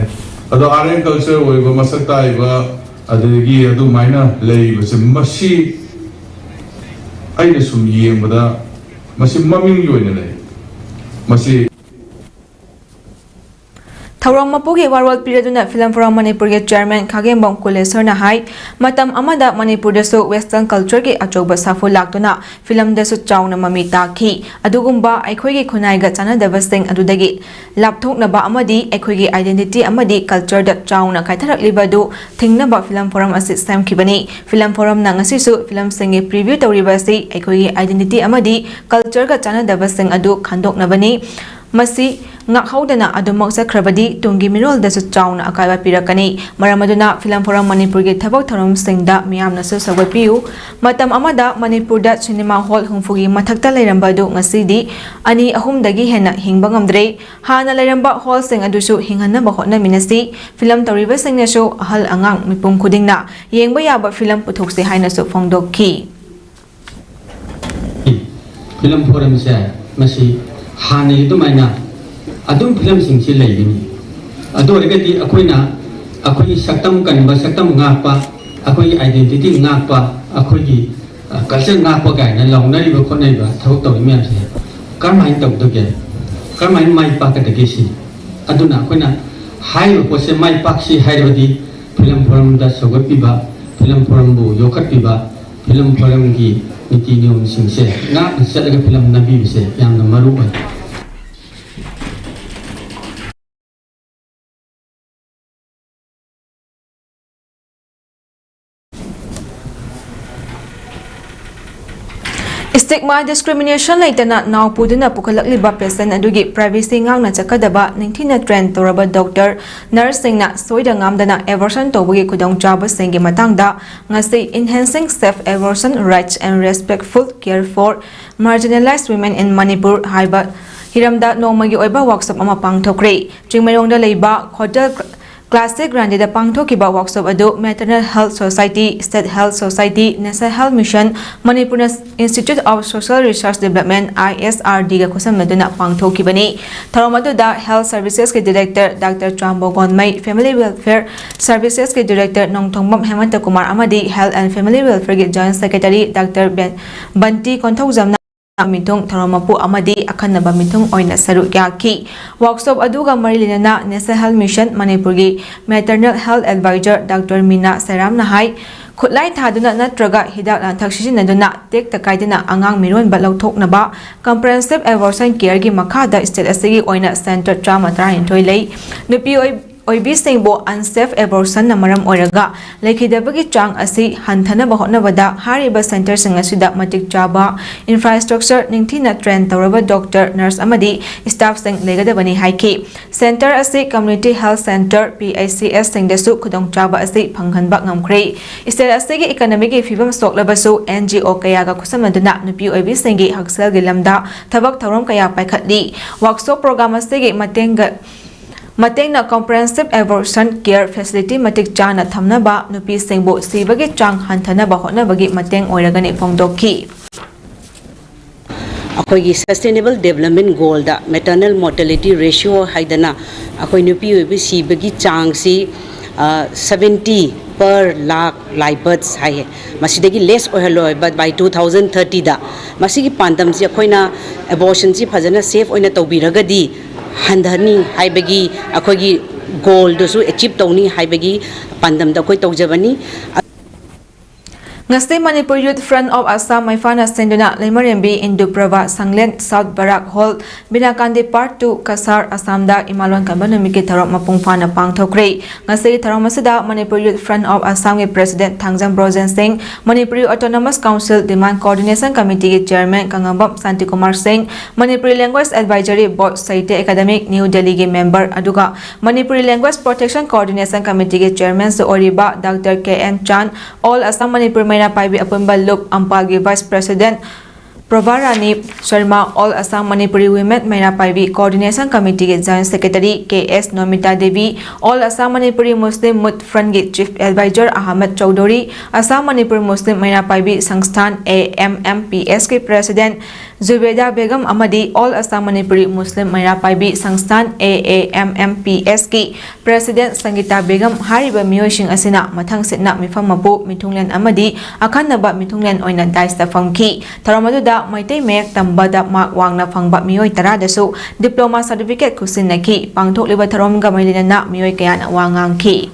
ꯑꯗꯣ Art and Culture ꯑꯣꯏꯕ ꯃꯁꯛ ꯇꯥꯛꯏꯕ ꯑꯗꯒꯤ ꯑꯗꯨꯃꯥꯏꯅ ꯂꯩꯕꯁꯦ, ꯃꯁꯤ ꯑꯩꯅ ꯁꯨꯝ ꯌꯦꯡꯕꯗ ꯃꯁꯤ ꯃꯃꯤꯡꯒꯤ ꯑꯣꯏꯅ ꯂꯩ꯫ ꯃꯁꯤ ꯊꯧꯔꯝ ꯃꯄꯨꯒꯤ ꯋꯥꯔꯣꯜ ꯄꯤꯔꯗꯨꯅ Film Forum ꯃꯅꯤꯄꯨꯔꯒꯤ chairman ꯈꯥꯒꯦꯝꯕꯝ ꯀꯨꯂꯦꯁꯣꯔꯅ ꯍꯥꯏ, ꯃꯇꯝ ꯑꯃꯗ ꯃꯅꯤꯄꯨꯔꯗꯁꯨ western cultureꯒꯤ ꯑꯆꯧꯕ ꯁꯥꯐꯨ ꯂꯥꯛꯇꯨꯅ filmꯗꯁꯨ ꯆꯥꯎꯅ ꯃꯃꯤ ꯇꯥꯈꯤ꯫ ꯑꯗꯨꯒꯨꯝꯕ ꯑꯩꯈꯣꯏꯒꯤ ꯈꯨꯟꯅꯥꯏꯒ ꯆꯥꯟꯅꯗꯕꯁꯤꯡ ꯑꯗꯨꯗꯒꯤ ꯂꯥꯞꯊꯣꯛꯅꯕ ꯑꯃꯗꯤ ꯑꯩꯈꯣꯏꯒꯤ identity ꯑꯃꯗꯤ cultureꯗ ꯆꯥꯎꯅ ꯀꯥꯏꯊꯔꯛꯂꯤꯕ ꯑꯗꯨ ꯊꯤꯡꯅꯕ Film Forum ꯑꯁꯤ ꯁꯦꯝꯈꯤꯕꯅꯤ꯫ Film Forumꯅ ꯉꯁꯤꯁꯨ filmꯁꯤꯡꯒꯤ preview ꯇꯧꯔꯤꯕ ꯑꯁꯤ ꯑꯩꯈꯣꯏꯒꯤ identity ꯑꯃꯗꯤ cultureꯒ ꯆꯥꯟꯅꯗꯕꯁꯤꯡ ꯑꯗꯨ ꯈꯟꯗꯣꯛꯅꯕꯅꯤ꯫ ꯃꯁꯤ ꯉꯥꯛꯍꯧꯗꯅ ꯑꯗꯨꯃꯛ ꯆꯠꯈ꯭ꯔꯕꯗꯤ ꯇꯨꯡꯒꯤ ꯃꯤꯔꯣꯜꯗꯁꯨ ꯆꯥꯎꯅ ꯑꯀꯥꯏꯕ ꯄꯤꯔꯛꯀꯅꯤ꯫ ꯃꯔꯝ ꯑꯗꯨꯅ ꯐꯤꯂꯝ ꯐꯣꯔꯝ ꯃꯅꯤꯄꯨꯔꯒꯤ ꯊꯕꯛ ꯊꯧꯔꯝꯁꯤꯡꯗ ꯃꯤꯌꯥꯝꯅꯁꯨ ꯁꯧꯒꯠꯄꯤꯌꯨ꯫ ꯃꯇꯝ ꯑꯃꯗ ꯃꯅꯤꯄꯨꯔꯗ ꯁꯤꯅꯦꯃꯥ ꯍꯣꯜ ꯍꯨꯝꯐꯨꯒꯤ ꯃꯊꯛꯇ ꯂꯩꯔꯝꯕ ꯑꯗꯨ ꯉꯁꯤꯗꯤ ꯑꯅꯤ ꯑꯍꯨꯝꯗꯒꯤ ꯍꯦꯟꯅ ꯍꯤꯡꯕ ꯉꯝꯗ꯭ꯔꯦ꯫ ꯍꯥꯟꯅ ꯂꯩꯔꯝꯕ ꯍꯣꯜꯁꯤꯡ ꯑꯗꯨꯁꯨ ꯍꯤꯡꯍꯟꯅꯕ ꯍꯣꯠꯅꯃꯤꯟꯅꯁꯤ꯫ ꯐꯤꯂꯝ ꯇꯧꯔꯤꯕꯁꯤꯡꯅꯁꯨ ꯑꯍꯜ ꯑꯉꯥꯡ ꯃꯤꯄꯨꯝ ꯈꯨꯗꯤꯡꯅ ꯌꯦꯡꯕ ꯌꯥꯕ ꯐꯤꯂꯝ ꯄꯨꯊꯣꯛꯁꯤ ꯍꯥꯏꯅꯁꯨ ꯐꯣꯡꯗꯣꯛꯈꯤ꯫ ꯐꯤꯂꯝ ꯐꯣꯔꯝꯁꯦ ꯃꯁꯤ ꯍꯥꯟꯅꯒꯤ ꯑꯗꯨꯃꯥꯏꯅ ꯑꯗꯨꯝ ꯐꯤꯂꯝꯁꯤꯡꯁꯤ ꯂꯩꯒꯅꯤ꯫ ꯑꯗꯨ ꯑꯣꯏꯔꯒꯗꯤ ꯑꯩꯈꯣꯏꯅ ꯑꯩꯈꯣꯏꯒꯤ ꯁꯛꯇꯝ ꯀꯟꯕ, ꯁꯛꯇꯝ ꯉꯥꯛꯄ, ꯑꯩꯈꯣꯏꯒꯤ identity ꯉꯥꯛꯄ, ꯑꯩꯈꯣꯏꯒꯤ culture ꯉꯥꯛꯄ ꯀꯥꯏꯅ ꯂꯥꯎꯅꯔꯤꯕ ꯈꯣꯠꯅꯔꯤꯕ ꯊꯕꯛ ꯇꯧꯔꯤ ꯃꯌꯥꯝꯁꯦ ꯀꯔꯝꯍꯥꯏꯅ ꯇꯧꯒꯗꯒꯦ? ꯀꯔꯝꯍꯥꯏꯅ ꯃꯥꯏ ꯄꯥꯛꯀꯗꯒꯦ ꯁꯤ? ꯑꯗꯨꯅ ꯑꯩꯈꯣꯏꯅ ꯍꯥꯏꯔꯤꯕ ꯄꯣꯠꯁꯦ ꯃꯥꯏ ꯄꯥꯛꯁꯤ ꯍꯥꯏꯔꯕꯗꯤ ꯐꯤꯂꯝ ꯐꯣꯔꯝꯗ ꯁꯧꯒꯠꯄꯤꯕ, ꯐꯤꯂꯝ ꯐꯣꯔꯝꯕꯨ ꯌꯣꯛꯈꯠꯄꯤꯕ, ꯐꯤꯂꯝ ꯐꯣꯔꯝꯒꯤ ꯅꯤꯇꯤ ꯅꯤꯌꯣꯝꯁꯤꯡꯁꯦ ꯉꯥꯛꯅ ꯆꯠꯂꯒ ꯐꯤꯂꯝ ꯅꯝꯕꯤꯕꯁꯦ ꯌꯥꯝꯅ ꯃꯔꯨ ꯑꯣꯏ꯫ Stigma discrimination ꯂꯩꯇꯅ ꯅꯥꯎ ꯄꯨꯗꯨꯅ ꯄꯨꯈꯠꯂꯛꯂꯤꯕ patient ꯑꯗꯨꯒꯤ privacy ꯉꯥꯛꯅ ꯆꯠꯀꯗꯕ ꯅꯤꯡꯊꯤꯅ train ꯇꯧꯔꯕ doctor, nurse ꯁꯤꯡꯅ ꯁꯣꯏꯗ ꯉꯥꯝꯗꯅ abortion ꯇꯧꯕꯒꯤ ꯈꯨꯗꯣꯡꯆꯥꯕꯁꯤꯡꯒꯤ ꯃꯇꯥꯡꯗ ꯉꯁꯤ Enhancing Safe Abortion Rights and Respectful Care for Marginalized Women in Manipur ꯍꯥꯏꯕ ꯍꯤꯔꯝꯗ ꯅꯣꯡꯃꯒꯤ ꯑꯣꯏꯕ workshop ꯑꯃ ꯄꯥꯡꯊꯣꯛꯈ꯭ꯔꯦ꯫ ꯆꯤꯡꯃꯩꯔꯣꯡꯗ ꯂꯩꯕ Hotel Classic Grande ꯗ ꯄꯥꯡꯊꯣꯛꯈꯤꯕ workshop ꯑꯗꯨ Maternal Health Society, State Health Society, National Health Mission, Manipur Institute of Social Research Development, I S R D ꯒ ꯈꯨꯠꯁꯝꯅꯗꯨꯅ ꯄꯥꯡꯊꯣꯛꯈꯤꯕꯅꯤ꯫ ꯊꯧꯔꯝ ꯑꯗꯨꯗ Health Services ꯀꯤ Director Doctor ꯆꯥꯝꯕꯣ ꯒꯣꯟꯃꯩ, Family Welfare Services ꯀꯤ Director ꯅꯣꯡꯊꯣꯡꯕꯝ ꯍꯦꯃꯟꯇ ꯀꯨꯃꯥꯔ ꯑꯃꯗꯤ Health and Family Welfare ꯒꯤ Joint Secretary Doctor ꯕꯦꯟ-, ꯕꯟꯇꯤ ꯀꯣꯟꯊꯧꯖꯝꯅ ꯃꯤꯊꯨꯡ, ꯊꯧꯔꯝ ꯃꯄꯨ ꯑꯃꯗꯤ ꯑꯈꯟꯅꯕ ꯃꯤꯊꯨꯡ ꯑꯣꯏꯅ ꯁꯔꯨꯛ ꯌꯥꯈꯤ꯫ Workshop ꯑꯗꯨꯒ ꯃꯔꯤ ꯂꯩꯅꯅ National Health Mission ꯃꯅꯤꯄꯨꯔꯒꯤ Maternal Health Advisor Doctor ꯃꯤꯅꯥ ꯁꯦꯔꯥꯝꯅ ꯍꯥꯏ, ꯈꯨꯠꯂꯥꯏ ꯊꯥꯗꯨꯅ ꯅꯠꯇ꯭ꯔꯒ ꯍꯤꯗꯥꯛ ꯂꯥꯡꯊꯛ ꯁꯤꯖꯤꯟꯅꯗꯨꯅ ꯇꯦꯛꯇ ꯀꯥꯏꯗꯅ ꯑꯉꯥꯡ ꯃꯤꯔꯣꯟꯕ ꯂꯧꯊꯣꯛꯅꯕ Comprehensive Abortion Care ꯒꯤ ꯃꯈꯥꯗ state ꯑꯁꯤꯒꯤ ꯑꯣꯏꯅ center ꯆꯥꯝꯃ ꯇꯔꯥꯅꯤꯊꯣꯏ ꯂꯩ꯫ ꯅꯨꯄꯤ ꯑꯣꯏ-, ꯑꯣꯏꯕꯤꯁꯤꯡꯕꯨ unsafe abortionꯅ ꯃꯔꯝ ꯑꯣꯏꯔꯒ ꯂꯩꯈꯤꯗꯕꯒꯤ ꯆꯥꯡ ꯑꯁꯤ ꯍꯟꯊꯅꯕ ꯍꯣꯠꯅꯕꯗ ꯍꯥꯏꯔꯤꯕ centreꯁꯤꯡ ꯑꯁꯤꯗ ꯃꯇꯤꯛ ꯆꯥꯕ infrastructure, ꯅꯤꯡꯊꯤꯅ train ꯇꯧꯔꯕ doctor, nurse ꯑꯃꯗꯤ staffꯁꯤꯡ ꯂꯩꯒꯗꯕꯅꯤ ꯍꯥꯏꯈꯤ꯫ Centre ꯑꯁꯤ community health centre, P H C Sꯁꯤꯡꯗꯁꯨ ꯈꯨꯗꯣꯡꯆꯥꯕ ꯑꯁꯤ ꯐꯪꯍꯟꯕ ꯉꯝꯈ꯭ꯔꯦ꯫ State ꯑꯁꯤꯒꯤ economyꯒꯤ ꯐꯤꯕꯝ ꯁꯣꯛꯂꯕꯁꯨ N G O ꯀꯌꯥꯒ ꯈꯨꯠꯁꯝꯅꯗꯨꯅ ꯅꯨꯄꯤ ꯑꯣꯏꯕꯤꯁꯤꯡꯒꯤ ꯍꯛꯁꯦꯜꯒꯤ ꯂꯝꯗ ꯊꯕꯛ ꯊꯧꯔꯝ ꯀꯌꯥ ꯄꯥꯏꯈꯠꯂꯤ꯫ Workshop program ꯑꯁꯤꯒꯤ ꯃꯇꯦꯡꯒ ꯃꯇꯦꯡꯅ comprehensive abortion care facility ꯃꯇꯤꯛ ꯆꯥꯅ ꯊꯝꯅꯕ, ꯅꯨꯄꯤꯁꯤꯡꯕꯨ ꯁꯤꯕꯒꯤ ꯆꯥꯡ ꯍꯟꯊꯅꯕ ꯍꯣꯠꯅꯕꯒꯤ ꯃꯇꯦꯡ ꯑꯣꯏꯔꯒꯅꯤ ꯐꯣꯡꯗꯣꯛꯈꯤ꯫ ꯑꯩꯈꯣꯏꯒꯤ sustainable development goalꯗ maternal mortality ratio ꯍꯥꯏꯗꯅ ꯑꯩꯈꯣꯏ ꯅꯨꯄꯤ ꯑꯣꯏꯕꯤ ꯁꯤꯕꯒꯤ ꯆꯥꯡꯁꯤ seventy per lakh live births ꯍꯥꯏꯌꯦ꯫ ꯃꯁꯤꯗꯒꯤ less ꯑꯣꯏꯍꯜꯂꯣꯏꯕ by two thousand thirtyꯗ꯫ ꯃꯁꯤꯒꯤ ꯄꯥꯟꯗꯝꯁꯤ ꯑꯩꯈꯣꯏꯅ abortionꯁꯤ ꯐꯖꯅ safe ꯑꯣꯏꯅ ꯇꯧꯕꯤꯔꯒꯗꯤ ꯍꯟꯊꯅꯤ ꯍꯥꯏꯕꯒꯤ ꯑꯩꯈꯣꯏꯒꯤ goalꯗꯨꯁꯨ achieve ꯇꯧꯅꯤ ꯍꯥꯏꯕꯒꯤ ꯄꯥꯟꯗꯝꯗ ꯑꯩꯈꯣꯏ ꯇꯧꯖꯕꯅꯤ꯫ ꯉꯁꯤ Manipur Youth Front of Assam ꯃꯩꯐꯥꯅ ꯁꯤꯟꯗꯨꯅ ꯂꯩꯃꯔꯦꯝꯕꯤ ꯏꯟꯗꯨ Prabha ꯁꯪꯂꯦꯟ South Barak Hall, ꯕꯤꯅꯥꯀꯥꯟꯗꯤ Part two, Cachar, ꯑꯁꯥꯝꯗ ꯏꯃꯥꯂꯣꯟ ꯀꯟꯕ ꯅꯨꯃꯤꯠꯀꯤ ꯊꯧꯔꯝ ꯃꯄꯨꯡ ꯐꯥꯅ ꯄꯥꯡꯊꯣꯛꯈ꯭ꯔꯦ꯫ ꯉꯁꯤꯒꯤ ꯊꯧꯔꯝ ꯑꯁꯤꯗ Manipur Youth Front of Assamꯒꯤ President Thangjam Brojen ꯁꯤꯡ, Manipuri Autonomous Council Demand Coordination Committeeꯒꯤ Chairman ꯀꯪꯉꯝꯕꯝ Shantikumar ꯁꯤꯡ, Manipuri Language Advisory Board Sahitya Academy New Delhiꯒꯤ member ꯑꯗꯨꯒ Manipuri Language Protection Coordination Committeeꯒꯤ Chairmanꯁꯨ ꯑꯣꯏꯔꯤꯕ Doctor K M Chan, All Assam Manipur ꯃꯩꯔꯥ ꯄꯥꯏꯕꯤ ꯑꯄꯨꯟꯕ ꯂꯨꯞ ꯑꯝꯄꯥꯜꯒꯤ Vice President ꯄ꯭ꯔꯚꯥꯔꯥꯅꯤ Sharma, All Assam Manipuri Women ꯃꯩꯔꯥ ꯄꯥꯏꯕꯤ Coordination Committeeꯒꯤ Joint Secretary K S ꯅꯣꯃꯤꯇꯥ Devi, All Assam Manipuri Muslim Moot Frontꯒꯤ Chief Advisor Ahmad Chaudhuri, Assam Manipur Muslim ꯃꯩꯔꯥ ꯄꯥꯏꯕꯤ ꯁꯪꯁꯊꯥꯟ, A M M P Sꯀꯤ President ꯖꯨꯕꯦꯗꯥ Begum ꯑꯃꯗꯤ All Assam Manipuri Muslim ꯃꯩꯔꯥ ꯄꯥꯏꯕꯤ ꯁꯪꯁꯊꯥꯟ, A A M M P Sꯀꯤ President ꯁꯪꯒꯤꯇꯥ Begum ꯍꯥꯏꯔꯤꯕ ꯃꯤꯑꯣꯏꯁꯤꯡ ꯑꯁꯤꯅ ꯃꯊꯪꯁꯤꯠꯅ ꯃꯤꯐꯝ ꯃꯄꯨ, ꯃꯤꯊꯨꯡꯂꯦꯟ ꯑꯃꯗꯤ ꯑꯈꯟꯅꯕ ꯃꯤꯊꯨꯡꯂꯦꯟ ꯑꯣꯏꯅ dais ꯇ ꯐꯝꯈꯤ꯫ ꯊꯧꯔꯝ ꯑꯗꯨꯗ ꯃꯩꯇꯩ ꯃꯌꯦꯛ ꯇꯝꯕꯗ ꯃꯥꯛ ꯋꯥꯡꯅ ꯐꯪꯕ ꯃꯤꯑꯣꯏ ꯇꯔꯥꯗꯁꯨ diploma certificate ꯈꯨꯠꯁꯤꯟꯅꯈꯤ꯫ ꯄꯥꯡꯊꯣꯛꯂꯤꯕ ꯊꯧꯔꯝꯒ ꯃꯔꯤ ꯂꯩꯅꯅ ꯃꯤꯑꯣꯏ ꯀꯌꯥꯅ ꯋꯥ ꯉꯥꯡꯈꯤ꯫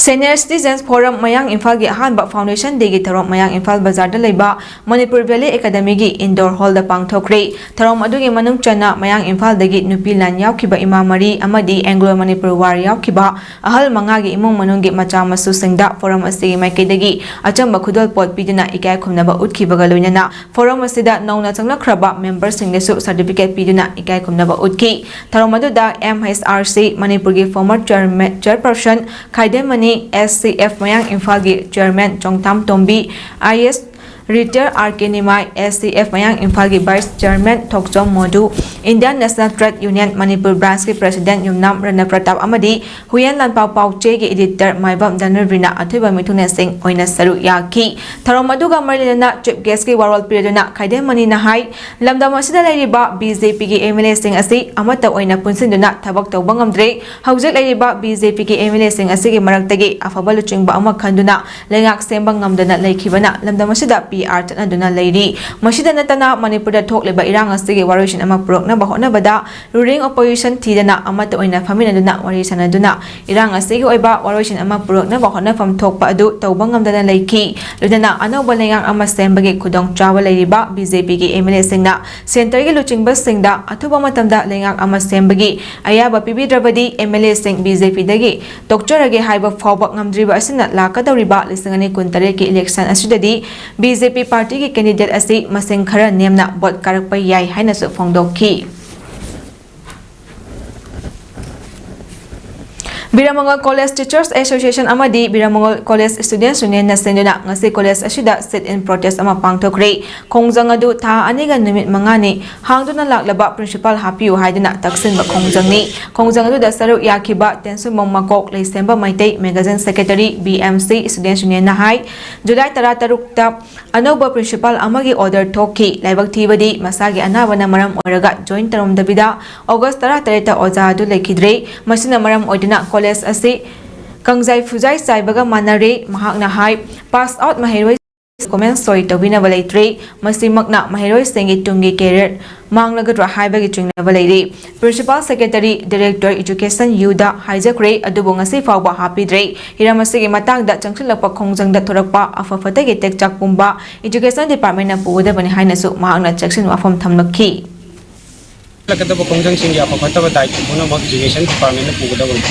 Senior Citizens Forum ꯃꯌꯥꯡ ꯏꯝꯐꯥꯜꯒꯤ ꯑꯍꯥꯟꯕ Foundation Dayꯒꯤ ꯊꯧꯔꯝ ꯃꯌꯥꯡ ꯏꯝꯐꯥꯜ ꯕꯖꯥꯔꯗ ꯂꯩꯕ Manipur Valley Academyꯒꯤ indoor hallꯗ ꯄꯥꯡꯊꯣꯛꯈ꯭ꯔꯦ꯫ ꯊꯧꯔꯝ ꯑꯗꯨꯒꯤ ꯃꯅꯨꯡ ꯆꯟꯅ ꯃꯌꯥꯡ ꯏꯝꯐꯥꯜꯗꯒꯤ ꯅꯨꯄꯤ ꯂꯥꯟ ꯌꯥꯎꯈꯤꯕ ꯏꯃꯥ ꯃꯔꯤ ꯑꯃꯗꯤ Anglo Manipur War ꯌꯥꯎꯈꯤꯕ ꯑꯍꯜ ꯃꯉꯥꯒꯤ ꯏꯃꯨꯡ ꯃꯅꯨꯡꯒꯤ ꯃꯆꯥ ꯃꯁꯨꯁꯤꯡꯗ forum ꯑꯁꯤꯒꯤ ꯃꯥꯏꯀꯩꯗꯒꯤ ꯑꯆꯝꯕ ꯈꯨꯗꯣꯜꯄꯣꯠ ꯄꯤꯗꯨꯅ ꯏꯀꯥꯏ ꯈꯨꯝꯅꯕ ꯎꯠꯈꯤꯕꯒ ꯂꯣꯏꯅꯅ forum ꯑꯁꯤꯗ ꯅꯧꯅ ꯆꯪꯂꯛꯈ꯭ꯔꯕ memberꯁꯤꯡꯗꯁꯨ certificate ꯄꯤꯗꯨꯅ ꯏꯀꯥꯏ ꯈꯨꯝꯅꯕ ꯎꯠꯈꯤ꯫ ꯊꯧꯔꯝ ꯑꯗꯨꯗ M H R C ꯃꯅꯤꯄꯨꯔꯒꯤ former chairman, chairperson ꯈꯥꯏꯗꯦꯝꯃꯅꯤ, S C F ꯃꯌꯥꯡ ꯏꯝꯐꯥꯜꯒꯤ chairman Chongtham Tombi, I S retired R K Nimai, S C F ꯃꯌꯥꯡ ꯏꯝꯐꯥꯜꯒꯤ vice chairman ꯊꯣꯛꯆꯣꯝ ꯃꯣꯗꯨ, Indian National Trade Union Manipur branchꯀꯤ president ꯌꯨꯝꯅꯥꯝ ꯔꯅ ꯄ꯭ꯔꯇꯥꯞ ꯑꯃꯗꯤ ꯍꯨꯌꯦꯟ ꯂꯥꯟꯄꯥꯎ ꯄꯥꯎꯆꯦꯒꯤ editor ꯃꯥꯏꯕꯝ ꯙꯅꯔꯕꯤꯅ ꯑꯊꯣꯏꯕ ꯃꯤꯊꯨꯡꯂꯦꯟꯁꯤꯡ ꯑꯣꯏꯅ ꯁꯔꯨꯛ ꯌꯥꯈꯤ꯫ ꯊꯧꯔꯝ ꯑꯗꯨꯒ ꯃꯔꯤ ꯂꯩꯅꯅ chief guestꯀꯤ ꯋꯥꯔꯣꯜ ꯄꯤꯔꯗꯨꯅ ꯈꯥꯏꯗꯦꯝꯃꯅꯤꯅ ꯍꯥꯏ, ꯂꯝꯗꯝ ꯑꯁꯤꯗ ꯂꯩꯔꯤꯕ BJPꯒꯤ MLAꯁꯤꯡ ꯑꯁꯤ ꯑꯃꯠꯇ ꯑꯣꯏꯅ ꯄꯨꯟꯁꯤꯟꯗꯨꯅ ꯊꯕꯛ ꯇꯧꯕ ꯉꯝꯗ꯭ꯔꯦ꯫ ꯍꯧꯖꯤꯛ ꯂꯩꯔꯤꯕ BJPꯒꯤ MLAꯁꯤꯡ ꯑꯁꯤꯒꯤ ꯃꯔꯛꯇꯒꯤ ꯑꯐꯕ ꯂꯨꯆꯤꯡꯕ ꯑꯃ ꯈꯟꯗꯨꯅ ꯂꯩꯉꯥꯛ ꯁꯦꯝꯕ ꯉꯝꯗꯅ ꯂꯩꯈꯤꯕꯅ ꯂꯝꯗꯝ ꯑꯁꯤꯗ PR ꯆꯠꯅꯗꯨꯅ ꯂꯩꯔꯤ꯫ ꯃꯁꯤꯗ ꯅꯠꯇꯅ ꯃꯅꯤꯄꯨꯔꯗ ꯊꯣꯛꯂꯤꯕ ꯏꯔꯥꯡ ꯑꯁꯤꯒꯤ ꯋꯥꯔꯣꯏꯁꯤꯟ ꯑꯃ ꯄꯨꯔꯛꯅꯕ ꯍꯣꯠꯅꯕꯗ ruling opposition ꯊꯤꯗꯅ ꯑꯃꯠꯇ ꯑꯣꯏꯅ ꯐꯝꯃꯤꯟꯅꯗꯨꯅ ꯋꯥꯔꯤ ꯁꯥꯟꯅꯗꯨꯅ ꯏꯔꯥꯡ ꯑꯁꯤꯒꯤ ꯑꯣꯏꯕ ꯋꯥꯔꯣꯏꯁꯤꯟ ꯑꯃ ꯄꯨꯔꯛꯅꯕ ꯍꯣꯠꯅꯐꯝ ꯊꯣꯛꯄ ꯑꯗꯨ ꯇꯧꯕ ꯉꯝꯗꯅ ꯂꯩꯈꯤ꯫ ꯂꯣꯏꯅꯅ ꯑꯅꯧꯕ ꯂꯩꯉꯥꯛ ꯑꯃ ꯁꯦꯝꯕꯒꯤ ꯈꯨꯗꯣꯡꯆꯥꯕ ꯂꯩꯔꯤꯕ BJPꯒꯤ MLAꯁꯤꯡꯅ centreꯒꯤ ꯂꯨꯆꯤꯡꯕꯁꯤꯡꯗ ꯑꯊꯨꯕ ꯃꯇꯝꯗ ꯂꯩꯉꯥꯛ ꯑꯃ ꯁꯦꯝꯕꯒꯤ ꯑꯌꯥꯕ ꯄꯤꯕꯤꯗ꯭ꯔꯕꯗꯤ MLAꯁꯤꯡ BJPꯗꯒꯤ ꯇꯣꯛꯆꯔꯒꯦ ꯍꯥꯏꯕ ꯐꯥꯎꯕ ꯉꯝꯗ꯭ꯔꯤꯕ ꯑꯁꯤꯅ ꯂꯥꯛꯀꯗꯧꯔꯤꯕ ꯂꯤꯁꯤꯡ ꯑꯅꯤ ꯀꯨꯟꯇꯔꯦꯠꯀꯤ election ꯑꯁꯤꯗꯗꯤ BJP partyꯒꯤ candidate ꯑꯁꯤ ꯃꯁꯤꯡ ꯈꯔ ꯅꯦꯝꯅ vote ꯀꯥꯔꯛꯄ ꯌꯥꯏ ꯍꯥꯏꯅꯁꯨ ꯐꯣꯡꯗꯣꯛꯈꯤ꯫ ꯕꯤꯔꯃꯉꯣꯜ College Teachers Association ꯑꯃꯗꯤ ꯕꯤꯔꯃꯉꯣꯜ College Students Unionꯅ ꯁꯤꯟꯗꯨꯅ ꯉꯁꯤ college ꯑꯁꯤꯗ sit-in protest ꯑꯃ ꯄꯥꯡꯊꯣꯛꯈ꯭ꯔꯦ꯫ ꯈꯣꯡꯖꯪ ꯑꯗꯨ ꯊꯥ ꯑꯅꯤꯒ ꯅꯨꯃꯤꯠ ꯃꯉꯥꯅꯤ ꯍꯥꯡꯗꯨꯅ ꯂꯥꯛꯂꯕ principal ꯍꯥꯞꯄꯤꯌꯨ ꯍꯥꯏꯗꯨꯅ ꯇꯛꯁꯤꯟꯕ ꯈꯣꯡꯖꯪꯅꯤ꯫ ꯈꯣꯡꯖꯪ ꯑꯗꯨꯗ ꯁꯔꯨꯛ ꯌꯥꯈꯤꯕ ꯇꯦꯟꯁꯨꯝꯕꯝ ꯃꯀꯣꯛ, Leishemba Meitei, magazine secretary, BMC Students Unionꯅ ꯍꯥꯏ, ꯖꯨꯂꯥꯏ ꯇꯔꯥꯇꯔꯨꯛꯇ ꯑꯅꯧꯕ principal ꯑꯃꯒꯤ order ꯊꯣꯛꯈꯤ꯫ ꯂꯥꯏꯕꯛ ꯊꯤꯕꯗꯤ ꯃꯁꯥꯒꯤ ꯑꯅꯥꯕꯅ ꯃꯔꯝ ꯑꯣꯏꯔꯒ join ꯇꯧꯔꯝꯗꯕꯤꯗ August ꯇꯔꯥꯇꯔꯦꯠꯇ ꯑꯣꯖꯥ ꯑꯗꯨ ꯂꯩꯈꯤꯗ꯭ꯔꯦ꯫ ꯃꯁꯤꯅ ꯃꯔꯝ ꯑꯣꯏꯗꯨꯅ college ꯑꯁꯤ ꯀꯪꯖꯥꯏ ꯐꯨꯖꯥꯏ ꯆꯥꯏꯕꯒ ꯃꯥꯟꯅꯔꯦ꯫ ꯃꯍꯥꯛꯅ ꯍꯥꯏ, pass out ꯃꯍꯩꯔꯣꯏ ꯗꯣꯀꯨꯃꯦꯟ ꯁꯣꯏ ꯇꯧꯕꯤꯅꯕ ꯂꯩꯇ꯭ꯔꯦ꯫ ꯃꯁꯤꯃꯛꯅ ꯃꯍꯩꯔꯣꯏꯁꯤꯡꯒꯤ ꯇꯨꯡꯒꯤ ꯀꯦꯔꯤꯌꯔ ꯃꯥꯡꯂꯒꯗ꯭ꯔꯥ ꯍꯥꯏꯕꯒꯤ ꯆꯤꯡꯅꯕ ꯂꯩꯔꯤ꯫ ꯄ꯭ꯔꯤꯟꯁꯤꯄꯥꯜ ꯁꯦꯀ꯭ꯔꯦꯇꯔꯤ, ꯗꯤꯔꯦꯛꯇꯔ ꯏꯖꯨꯀꯦꯁꯟ ꯌꯨꯗ ꯍꯥꯏꯖꯈ꯭ꯔꯦ, ꯑꯗꯨꯕꯨ ꯉꯁꯤ ꯐꯥꯎꯕ ꯍꯥꯞꯄꯤꯗ꯭ꯔꯦ꯫ ꯍꯤꯔꯝ ꯑꯁꯤꯒꯤ ꯃꯇꯥꯡꯗ ꯆꯪꯁꯤꯜꯂꯛꯄ ꯈꯣꯡꯖꯪꯗ ꯊꯣꯔꯛꯄ ꯑꯐ ꯐꯠꯇꯒꯤ ꯇꯦꯛꯆꯥꯛ ꯄꯨꯝꯕ ꯏꯖꯨꯀꯦꯁꯟ ꯗꯤꯄꯥꯔꯠꯃꯦꯟꯅ ꯄꯨꯒꯗꯕꯅꯤ ꯍꯥꯏꯅꯁꯨ ꯃꯍꯥꯛꯅ ꯆꯦꯛꯁꯤꯟ ꯋꯥꯐꯝ ꯊꯝꯂꯛꯈꯤ꯫ ꯂꯥꯛꯀꯗꯕ ꯈꯣꯡꯖꯪꯁꯤꯡꯒꯤ ꯑꯐ ꯐꯠꯇꯕ ꯗꯥꯏꯇ꯭ꯋ ꯄꯨꯝꯅꯃꯛ ꯏꯖꯨꯀꯦꯁꯟ ꯗꯤꯄꯥꯔꯠꯃꯦꯟꯅ ꯄꯨꯒꯗꯕꯅꯤ꯫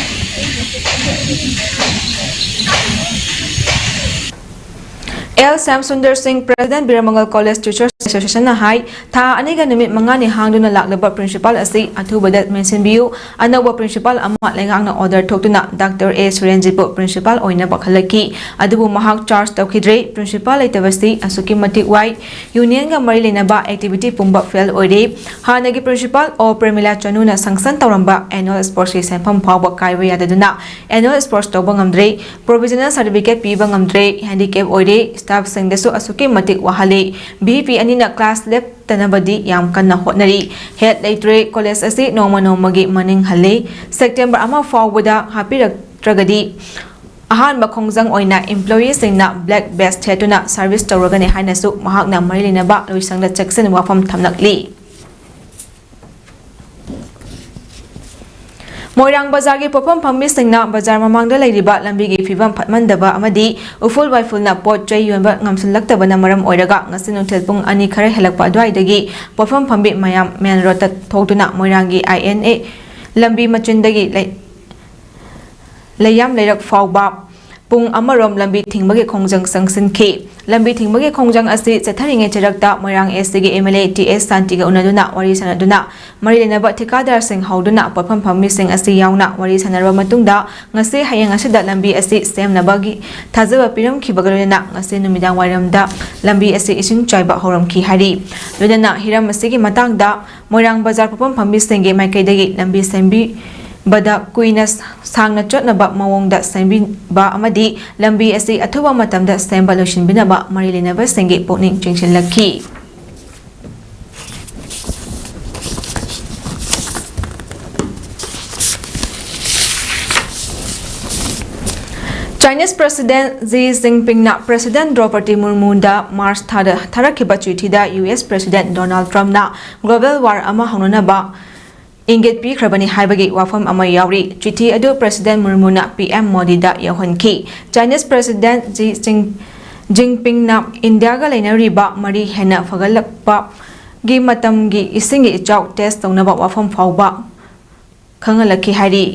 ꯑꯦꯜ ꯁ꯭ꯌꯥꯝ ꯁꯨꯟꯗꯔ ꯁꯤꯡ, ꯄ꯭ꯔꯦꯁꯤꯗꯦꯟꯠ ꯕꯤꯔꯃꯪꯒꯜ ꯀꯣꯂꯦꯖ ꯇꯤꯆꯔꯁ ꯑꯦꯁꯣꯁꯤꯌꯦꯁꯟꯅ ꯍꯥꯏ, ꯊꯥ ꯑꯅꯤꯒ ꯅꯨꯃꯤꯠ ꯃꯉꯥꯅꯤ ꯍꯥꯡꯗꯨꯅ ꯂꯥꯛꯂꯕ ꯄ꯭ꯔꯤꯟꯁꯤꯄꯥꯜ ꯑꯁꯤ ꯑꯊꯨꯕꯗ ꯃꯦꯟꯁꯤꯟꯕꯤꯌꯨ꯫ ꯑꯅꯧꯕ ꯄ꯭ꯔꯤꯟꯁꯤꯄꯥꯜ ꯑꯃ ꯂꯩꯉꯥꯛꯅ ꯑꯣꯔꯗꯔ ꯊꯣꯛꯇꯨꯅ ꯗꯥꯛꯇꯔ ꯑꯦ ꯁꯨꯔꯦꯟꯖꯤꯠꯄꯨ ꯄ꯭ꯔꯤꯟꯁꯤꯄꯥꯜ ꯑꯣꯏꯅꯕ ꯈꯜꯂꯛꯈꯤ, ꯑꯗꯨꯕꯨ ꯃꯍꯥꯛ ꯆꯥꯔꯖ ꯇꯧꯈꯤꯗ꯭ꯔꯦ꯫ ꯄ꯭ꯔꯤꯟꯁꯤꯄꯥꯜ ꯂꯩꯇꯕꯁꯤ ꯑꯁꯨꯛꯀꯤ ꯃꯇꯤꯛ ꯋꯥꯏ꯫ ꯌꯨꯅꯤꯌꯟꯒ ꯃꯔꯤ ꯂꯩꯅꯕ ꯑꯦꯛꯇꯤꯚꯤꯇꯤ ꯄꯨꯝꯕ ꯐꯦꯜ ꯑꯣꯏꯔꯦ꯫ ꯍꯥꯟꯅꯒꯤ ꯄ꯭ꯔꯤꯟꯁꯤꯄꯥꯜ ꯑꯣ ꯄ꯭ꯔꯦꯃꯤꯂꯥ ꯆꯅꯨꯅ ꯁꯪꯁꯟ ꯇꯧꯔꯝꯕ ꯑꯦꯅꯨꯑꯦꯜ ꯁ꯭ꯄꯣꯔꯠꯁꯀꯤ ꯁꯦꯟꯐꯝ ꯐꯥꯎꯕ ꯀꯥꯏꯕ ꯌꯥꯗꯗꯨꯅ ꯑꯦꯅꯨꯑꯦꯜ ꯁ꯭ꯄꯣꯔꯠꯁ ꯇꯧꯕ ꯉꯝꯗ꯭ꯔꯦ꯫ ꯄ꯭ꯔꯣꯚꯤꯖꯅꯦꯜ ꯁꯥꯔꯇꯤꯐꯤꯀꯦꯠ ꯄꯤꯕ ꯉꯝꯗ꯭ꯔꯦ꯫ ꯍꯦꯟꯗꯤꯀꯦꯞ ꯑꯣꯏꯔꯦ꯫ ꯁ꯭ꯇꯥꯐꯁꯤꯡꯗꯁꯨ ꯑꯁꯨꯛꯀꯤ ꯃꯇꯤꯛ ꯋꯥꯍꯜꯂꯦ꯫ ꯚꯤ ꯄꯤ ꯑꯅꯤꯅ ꯀ꯭ꯂꯥꯁ ꯂꯦꯞꯇꯅꯕꯗꯤ ꯌꯥꯝ ꯀꯟꯅ ꯍꯣꯠꯅꯔꯤ꯫ ꯍꯦꯗ ꯂꯩꯇ꯭ꯔꯦ꯫ ꯀꯣꯂꯦꯖ ꯑꯁꯤ ꯅꯣꯡꯃ ꯅꯣꯡꯃꯒꯤ ꯃꯅꯤꯡ ꯍꯜꯂꯦ꯫ ꯁꯦꯞꯇꯦꯝꯕꯔ ꯑꯃ ꯐꯥꯎꯕꯗ ꯍꯥꯞꯄꯤꯔꯛꯇ꯭ꯔꯒꯗꯤ ꯑꯍꯥꯟꯕ ꯈꯣꯡꯖꯪ ꯑꯣꯏꯅ ꯏꯝꯄ꯭ꯂꯣꯌꯤꯁꯤꯡꯅ ꯕ꯭ꯂꯦꯛ ꯕꯦꯖ ꯊꯦꯠꯇꯨꯅ ꯁꯔꯚꯤꯁ ꯇꯧꯔꯒꯅꯤ ꯍꯥꯏꯅꯁꯨ ꯃꯍꯥꯛꯅ ꯃꯔꯤ ꯂꯩꯅꯕ ꯂꯣꯏꯁꯪꯗ ꯆꯦꯛꯁꯤꯟ ꯋꯥꯐꯝ ꯊꯝꯂꯛꯂꯤ꯫ ꯃꯣꯏꯔꯥꯡ ꯕꯖꯥꯔꯒꯤ ꯄꯣꯠꯐꯝ ꯐꯝꯕꯤꯁꯤꯡꯅ ꯕꯖꯥꯔ ꯃꯃꯥꯡꯗ ꯂꯩꯔꯤꯕ ꯂꯝꯕꯤꯒꯤ ꯐꯤꯕꯝ ꯐꯠꯃꯟꯗꯕ ꯑꯃꯗꯤ ꯎꯐꯨꯜ ꯋꯥꯏꯐꯨꯜꯅ ꯄꯣꯠ ꯆꯩ ꯌꯣꯟꯕ ꯉꯝꯁꯤꯜꯂꯛꯇꯕꯅ ꯃꯔꯝ ꯑꯣꯏꯔꯒ ꯉꯁꯤ ꯅꯨꯡꯊꯤꯜ ꯄꯨꯡ ꯑꯅꯤ ꯈꯔ ꯍꯦꯜꯂꯛꯄ ꯑꯗꯨꯋꯥꯏꯗꯒꯤ ꯄꯣꯠꯐꯝ ꯐꯝꯕꯤ ꯃꯌꯥꯝ ꯃꯦꯟ ꯔꯣꯗꯇ ꯊꯣꯛꯇꯨꯅ ꯃꯣꯏꯔꯥꯡꯒꯤ ꯑꯥꯏ ꯑꯦꯟ ꯑꯦ ꯂꯝꯕꯤ ꯃꯆꯤꯟꯗꯒꯤ ꯂꯩ-, ꯂꯩꯌꯥꯝ ꯂꯩꯔꯛ ꯐꯥꯎꯕ ꯄꯨꯡ ꯑꯃꯔꯣꯝ ꯂꯝꯕꯤ ꯊꯤꯡꯕꯒꯤ ꯈꯣꯡꯖꯪ ꯆꯪꯁꯤꯟꯈꯤ꯫ ꯂꯝꯕꯤ ꯊꯤꯡꯕꯒꯤ ꯈꯣꯡꯖꯪ ꯑꯁꯤ ꯆꯠꯊꯔꯤꯉꯩ ꯆꯩꯔꯛꯇ ꯃꯣꯏꯔꯥꯡ ꯑꯦꯁ ꯁꯤꯒꯤ ꯑꯦꯝ ꯑꯦꯜ ꯑꯦ ꯇꯤ ꯑꯦꯁ ꯁꯥꯟꯇꯤꯒ ꯎꯅꯗꯨꯅ ꯋꯥꯔꯤ ꯁꯥꯟꯅꯗꯨꯅ ꯃꯔꯤ ꯂꯩꯅꯕ ꯊꯤꯀꯥꯗꯥꯔꯁꯤꯡ ꯍꯧꯗꯨꯅ ꯄꯣꯠꯐꯝ ꯐꯝꯕꯤꯁꯤꯡ ꯑꯁꯤ ꯌꯥꯎꯅ ꯋꯥꯔꯤ ꯁꯥꯟꯅꯔꯕ ꯃꯇꯨꯡꯗ ꯉꯁꯤ ꯍꯌꯦꯡ ꯑꯁꯤꯗ ꯂꯝꯕꯤ ꯑꯁꯤ ꯁꯦꯝꯅꯕꯒꯤ ꯊꯥꯖꯕ ꯄꯤꯔꯝꯈꯤꯕꯒ ꯂꯣꯏꯅꯅ ꯉꯁꯤ ꯅꯨꯃꯤꯗꯥꯡ ꯋꯥꯏꯔꯝꯗ ꯂꯝꯕꯤ ꯑꯁꯤ ꯏꯁꯤꯡ ꯆꯥꯏꯕ ꯍꯧꯔꯝꯈꯤ ꯍꯥꯏꯔꯤ꯫ ꯂꯣꯏꯅꯅ ꯍꯤꯔꯝ ꯑꯁꯤꯒꯤ ꯃꯇꯥꯡꯗ ꯃꯣꯏꯔꯥꯡ ꯕꯖꯥꯔ ꯄꯣꯠꯐꯝ ꯐꯝꯕꯤꯁꯤꯡꯒꯤ ꯃꯥꯏꯀꯩꯗꯒꯤ ꯂꯝꯕꯤ ꯁꯦꯝꯕꯤꯕꯗ ꯀꯨꯏꯅ ꯁꯥꯡꯅ ꯆꯠꯅꯕ ꯃꯑꯣꯡꯗ ꯁꯦꯝꯕꯤꯕ ꯑꯃꯗꯤ ꯂꯝꯕꯤ ꯑꯁꯤ ꯑꯊꯨꯕ ꯃꯇꯝꯗ ꯁꯦꯝꯕ ꯂꯣꯏꯁꯤꯟꯕꯤꯅꯕ ꯃꯔꯤ ꯂꯩꯅꯕꯁꯤꯡꯒꯤ ꯄꯨꯛꯅꯤꯡ ꯆꯤꯡꯁꯤꯜꯂꯛꯈꯤ꯫ Chinese President Xi Jinpingꯅ President Draupadi Murmuꯗ March ꯊꯥꯗ ꯊꯥꯔꯛꯈꯤꯕ ꯆꯤꯊꯤꯗ U S President Donald Trumpꯅ global war ꯑꯃ ꯍꯧꯅꯅꯕ ꯏꯪꯒꯤꯠ ꯄꯤꯈ꯭ꯔꯕꯅꯤ ꯍꯥꯏꯕꯒꯤ ꯋꯥꯐꯝ ꯑꯃ ꯌꯥꯎꯔꯤ꯫ ꯆꯤꯊꯤ ꯑꯗꯨ President Murmuꯅ P M Modiꯗ ꯌꯧꯍꯟꯈꯤ꯫ Chinese President Xi Jin-, Jinpingꯅ ꯏꯟꯗꯤꯌꯥꯒ ꯂꯩꯅꯔꯤꯕ ꯃꯔꯤ ꯍꯦꯟꯅ ꯐꯒꯠꯂꯛꯄꯒꯤ ꯃꯇꯝꯒꯤ ꯏꯁꯤꯡꯒꯤ ꯏꯆꯥꯎ test ꯇꯧꯅꯕ ꯋꯥꯐꯝ ꯐꯥꯎꯕ ꯈꯪꯍꯜꯂꯛꯈꯤ ꯍꯥꯏꯔꯤ꯫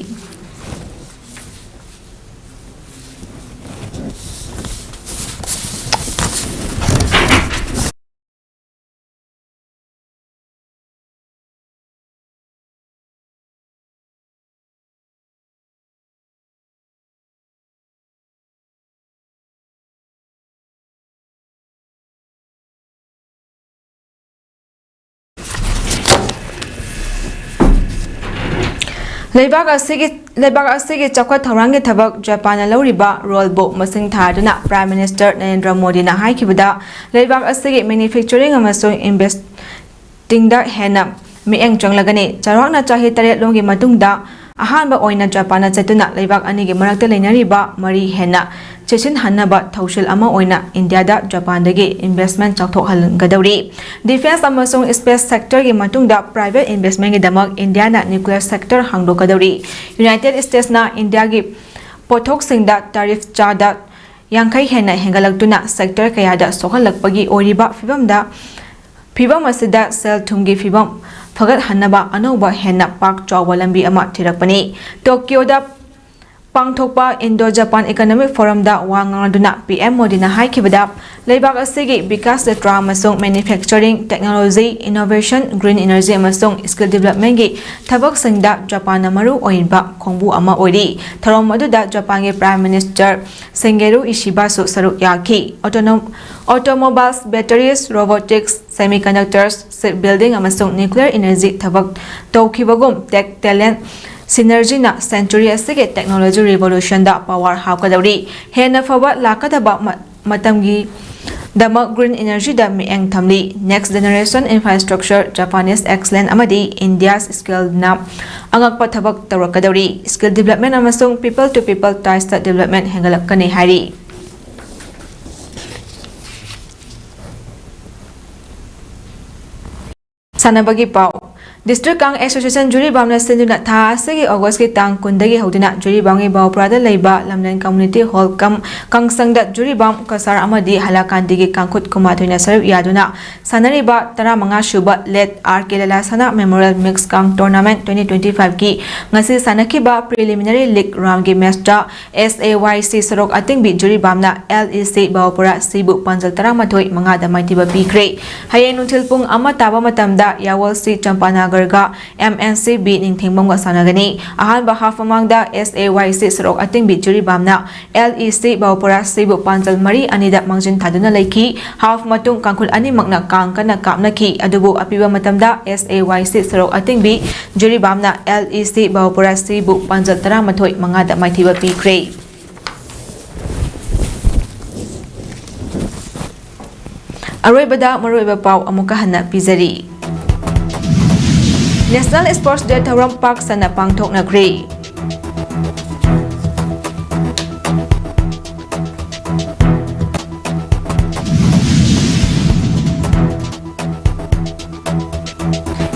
ꯂꯩꯕꯥꯛ ꯑꯁꯤꯒꯤ, ꯂꯩꯕꯥꯛ ꯑꯁꯤꯒꯤ ꯆꯥꯎꯈꯠ ꯊꯧꯔꯥꯡꯒꯤ ꯊꯕꯛ ꯖꯄꯥꯟꯅ ꯂꯧꯔꯤꯕ role ꯕꯨ ꯃꯁꯤꯡ ꯊꯥꯗꯨꯅ Prime Minister ꯅꯔꯦꯟꯗ꯭ꯔ ꯃꯣꯗꯤꯅ ꯍꯥꯏꯈꯤꯕꯗ, ꯂꯩꯕꯥꯛ ꯑꯁꯤꯒꯤ manufacturing ꯑꯃꯁꯨꯡ investing ꯗ ꯍꯦꯟꯅ ꯃꯤꯠꯌꯦꯡ ꯆꯪꯂꯒꯅꯤ꯫ ꯆꯥꯎꯔꯥꯛꯅ ꯆꯍꯤ ꯇꯔꯦꯠ ꯂꯣꯝꯒꯤ ꯃꯇꯨꯡꯗ ꯑꯍꯥꯟꯕ ꯑꯣꯏꯅ ꯖꯄꯥꯟꯅ ꯆꯠꯇꯨꯅ ꯂꯩꯕꯥꯛ ꯑꯅꯤꯒꯤ ꯃꯔꯛꯇ ꯂꯩꯅꯔꯤꯕ ꯃꯔꯤ ꯍꯦꯟꯅ ꯆꯦꯠꯁꯤꯟꯍꯟꯅꯕ ꯊꯧꯁꯤꯜ ꯑꯃ ꯑꯣꯏꯅ ꯏꯟꯗꯤꯌꯥꯗ ꯖꯄꯥꯟꯗꯒꯤ investment ꯆꯥꯎꯊꯣꯛꯍꯟꯒꯗꯧꯔꯤ꯫ Defence ꯑꯃꯁꯨꯡ space sector ꯒꯤ ꯃꯇꯨꯡꯗ private investment ꯒꯤꯗꯃꯛ ꯏꯟꯗꯤꯌꯥꯅ nuclear sector ꯍꯥꯡꯗꯣꯛꯀꯗꯧꯔꯤ꯫ United States ꯅ ꯏꯟꯗꯤꯌꯥꯒꯤ ꯄꯣꯠꯊꯣꯛꯁꯤꯡꯗ tariff ꯆꯥꯗ ꯌꯥꯡꯈꯩ ꯍꯦꯟꯅ ꯍꯦꯟꯒꯠꯂꯛꯇꯨꯅ sector ꯀꯌꯥꯗ ꯁꯣꯛꯍꯜꯂꯛꯄꯒꯤ ꯑꯣꯏꯔꯤꯕ ꯐꯤꯕꯝꯗ, ꯐꯤꯕꯝ ꯑꯁꯤꯗ ꯁꯦꯜ ꯊꯨꯝꯒꯤ ꯐꯤꯕꯝ ꯐꯒꯠꯍꯟꯅꯕ ꯑꯅꯧꯕ ꯍꯦꯟꯅ ꯄꯥꯛ ꯆꯥꯎꯕ ꯂꯝꯕꯤ ꯑꯃ ꯊꯤꯔꯛꯄꯅꯤ꯫ ꯇꯣꯀꯤꯌꯣꯗ ꯄꯥꯡꯊꯣꯛꯄ Indo-Japan Economic Forum ꯗ ꯋꯥ ꯉꯥꯡꯂꯗꯨꯅ P M ꯃꯣꯗꯤꯅ ꯍꯥꯏꯈꯤꯕꯗ, ꯂꯩꯕꯥꯛ ꯑꯁꯤꯒꯤ ꯕꯤꯀꯥꯁ ꯖꯇ꯭ꯔꯥ ꯑꯃꯁꯨꯡ manufacturing, technology, innovation, green energy ꯑꯃꯁꯨꯡ skill development ꯒꯤ ꯊꯕꯛꯁꯤꯡꯗ ꯖꯄꯥꯟꯅ ꯃꯔꯨ ꯑꯣꯏꯕ ꯈꯣꯡꯕꯨ ꯑꯃ ꯑꯣꯏꯔꯤ꯫ ꯊꯧꯔꯝ ꯑꯗꯨꯗ ꯖꯄꯥꯟꯒꯤ Prime Minister ꯁꯤꯟꯒꯦꯔꯨ ꯏꯁꯤꯕꯥꯁꯨ ꯁꯔꯨꯛ ꯌꯥꯈꯤ꯫ Autonom-, automobiles, batteries, robotics, semiconductors, shipbuilding ꯑꯃꯁꯨꯡ nuclear energy ꯊꯕꯛ ꯇꯧꯈꯤꯕꯒꯨꯝ tech talent synergy ꯅ century ꯑꯁꯤꯒꯤ technology revolution ꯗ power ꯍꯥꯞꯀꯗꯧꯔꯤ꯫ ꯍꯦꯟꯅ ꯐꯕ ꯂꯥꯛꯀꯗꯕ ꯃ-, ꯃꯇꯝꯒꯤ ꯗꯃꯛ green energyꯗ ꯃꯤꯠꯌꯦꯡ ꯊꯝꯂꯤ꯫ Next Generation Infrastructure, Japanese Excellence ꯑꯃꯗꯤ India's Skillꯅ ꯑꯉꯛꯄ ꯊꯕꯛ ꯇꯧꯔꯛꯀꯗꯧꯔꯤ꯫ Skill development ꯑꯃꯁꯨꯡ people to people tiesꯇ development ꯍꯦꯟꯒꯠꯂꯛꯀꯅꯤ ꯍꯥꯏꯔꯤ꯫ ꯁꯥꯟꯅꯕꯒꯤ ꯄꯥꯎ꯫ District Kang Association ꯖꯤꯔꯤꯕꯥꯝꯅ ꯁꯤꯟꯗꯨꯅ ꯊꯥ ꯑꯁꯤꯒꯤ Augustꯀꯤ ꯇꯥꯡ ꯀꯨꯟꯗꯒꯤ ꯍꯧꯗꯨꯅ ꯖꯤꯔꯤꯕꯥꯝꯒꯤ ꯕꯥꯎꯄ꯭ꯔꯥꯗ ꯂꯩꯕ ꯂꯝꯂꯦꯟ Community Hall cum ꯀꯪꯁꯪꯗ Jiribam Cachar ꯑꯃꯗꯤ ꯍꯥꯏꯂꯥꯀꯥꯟꯗꯤꯒꯤ ꯀꯥꯡꯈꯨꯠ ꯀꯨꯟꯃꯥꯊꯣꯏꯅ ꯁꯔꯨꯛ ꯌꯥꯗꯨꯅ ꯁꯥꯟꯅꯔꯤꯕ ꯇꯔꯥꯃꯉꯥ ꯁꯨꯕ Late R K ꯂꯂꯥꯁꯅꯥ Memorial Mix Kang Tournamentꯒꯤ ꯉꯁꯤ ꯁꯥꯟꯅꯈꯤꯕ preliminary league roundꯒꯤ matchꯇ S A Y C ꯁꯣꯔꯣꯛ ꯑꯇꯤꯡꯕꯤ ꯖꯤꯔꯤꯕꯥꯝꯅ L E C ꯕꯥꯎꯄꯨꯔꯥ Cꯕꯨ ꯄꯥꯟꯖꯜ ꯇꯔꯥꯃꯥꯊꯣꯏ ꯃꯉꯥꯗ ꯃꯥꯏꯊꯤꯕ ꯄꯤꯈ꯭ꯔꯦ꯫ ꯍꯌꯦꯡ ꯅꯨꯡꯊꯤꯜ ꯄꯨꯡ ꯑꯃ ꯇꯥꯕ ꯃꯇꯝꯗ ꯌꯥꯋꯜ C ꯆꯝꯄꯥꯅꯥꯒꯔꯒ M N C B ꯅꯤꯡꯊꯦꯡꯕꯝꯒ ꯁꯥꯟꯅꯒꯅꯤ꯫ ꯑꯍꯥꯟꯕ half ꯃꯃꯥꯡꯗ S A Y C ꯁꯣꯔꯣꯛ ꯑꯇꯤꯡꯕꯤ ꯖꯤꯔꯤꯕꯥꯝꯅ L E C ꯕꯥꯎꯄꯨꯔꯥ Cꯕꯨ ꯄꯥꯟꯖꯜ ꯃꯔꯤ ꯑꯅꯤꯗ ꯃꯥꯡꯖꯤꯟ ꯊꯥꯗꯨꯅ ꯂꯩꯈꯤ꯫ Half ꯃꯇꯨꯡ ꯀꯥꯡꯈꯨꯜ ꯑꯅꯤꯃꯛꯅ ꯀꯥꯡ ꯀꯟꯅ ꯀꯥꯞꯅꯈꯤ꯫ ꯑꯗꯨꯕꯨ ꯑꯄꯤꯕ ꯃꯇꯝꯗ S A Y C ꯁꯣꯔꯣꯛ ꯑꯇꯤꯡꯕꯤ ꯖꯤꯔꯤꯕꯥꯝꯅ L E C ꯕꯥꯎꯄꯨꯔꯥ Cꯕꯨ ꯄꯥꯟꯖꯜ ꯇꯔꯥꯃꯥꯊꯣꯏ ꯃꯉꯥꯗ ꯃꯥꯏꯊꯤꯕ ꯄꯤꯈ꯭ꯔꯦ꯫ ꯑꯔꯣꯏꯕꯗ ꯃꯔꯨꯑꯣꯏꯕ ꯄꯥꯎ ꯑꯃꯨꯛꯀ ꯍꯟꯅ ꯄꯤꯖꯔꯤ꯫ National Sports Day ꯊꯧꯔꯝ ꯄꯥꯛ ꯁꯟꯅ ꯄꯥꯡꯊꯣꯛꯅꯈ꯭ꯔꯦ꯫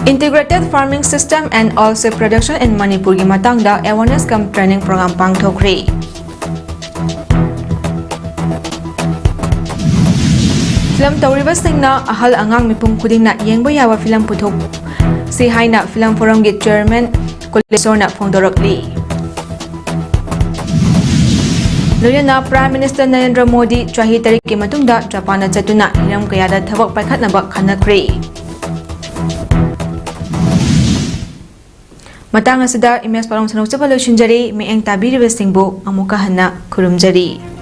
Integrated Farming System and Oilseed Production in ꯃꯅꯤꯄꯨꯔꯒꯤ ꯃꯇꯥꯡꯗ awareness cum training program ꯄꯥꯡꯊꯣꯛꯈ꯭ꯔꯦ꯫ ꯐꯤꯂꯝ ꯇꯧꯔꯤꯕꯁꯤꯡꯅ ꯑꯍꯜ ꯑꯉꯥꯡ ꯃꯤꯄꯨꯝ ꯈꯨꯗꯤꯡꯅ ꯌꯦꯡꯕ ꯌꯥꯕ ꯐꯤꯂꯝ ꯄꯨꯊꯣꯛꯁꯤ ꯍꯥꯏꯅ ꯐꯤꯂꯝ ꯐꯣꯔꯝꯒꯤ chairman ꯀꯨꯂꯦꯁꯣꯔꯅ ꯐꯣꯡꯗꯣꯔꯛꯂꯤ꯫ ꯂꯣꯏꯅꯅ Prime Minister ꯅꯔꯦꯟꯗ꯭ꯔ ꯃꯣꯗꯤ ꯆꯍꯤ ꯇꯔꯦꯠꯀꯤ ꯃꯇꯨꯡꯗ ꯖꯄꯥꯟꯗ ꯆꯠꯇꯨꯅ ꯍꯤꯔꯝ ꯀꯌꯥꯗ ꯊꯕꯛ ꯄꯥꯏꯈꯠꯅꯕ ꯈꯟꯅꯈ꯭ꯔꯦ꯫ ꯃꯇꯥꯡ ꯑꯁꯤꯗ ꯏꯃꯦꯖ ꯄꯥꯎꯔꯣꯡ ꯁꯟꯗꯣꯛꯆꯕ ꯂꯣꯏꯁꯤꯟꯖꯔꯤ꯫ ꯃꯤꯠꯌꯦꯡ ꯇꯥꯕꯤꯔꯤꯕꯁꯤꯡꯕꯨ ꯑꯃꯨꯛꯀ ꯍꯟꯅ ꯈꯨꯔꯨꯝꯖꯔꯤ꯫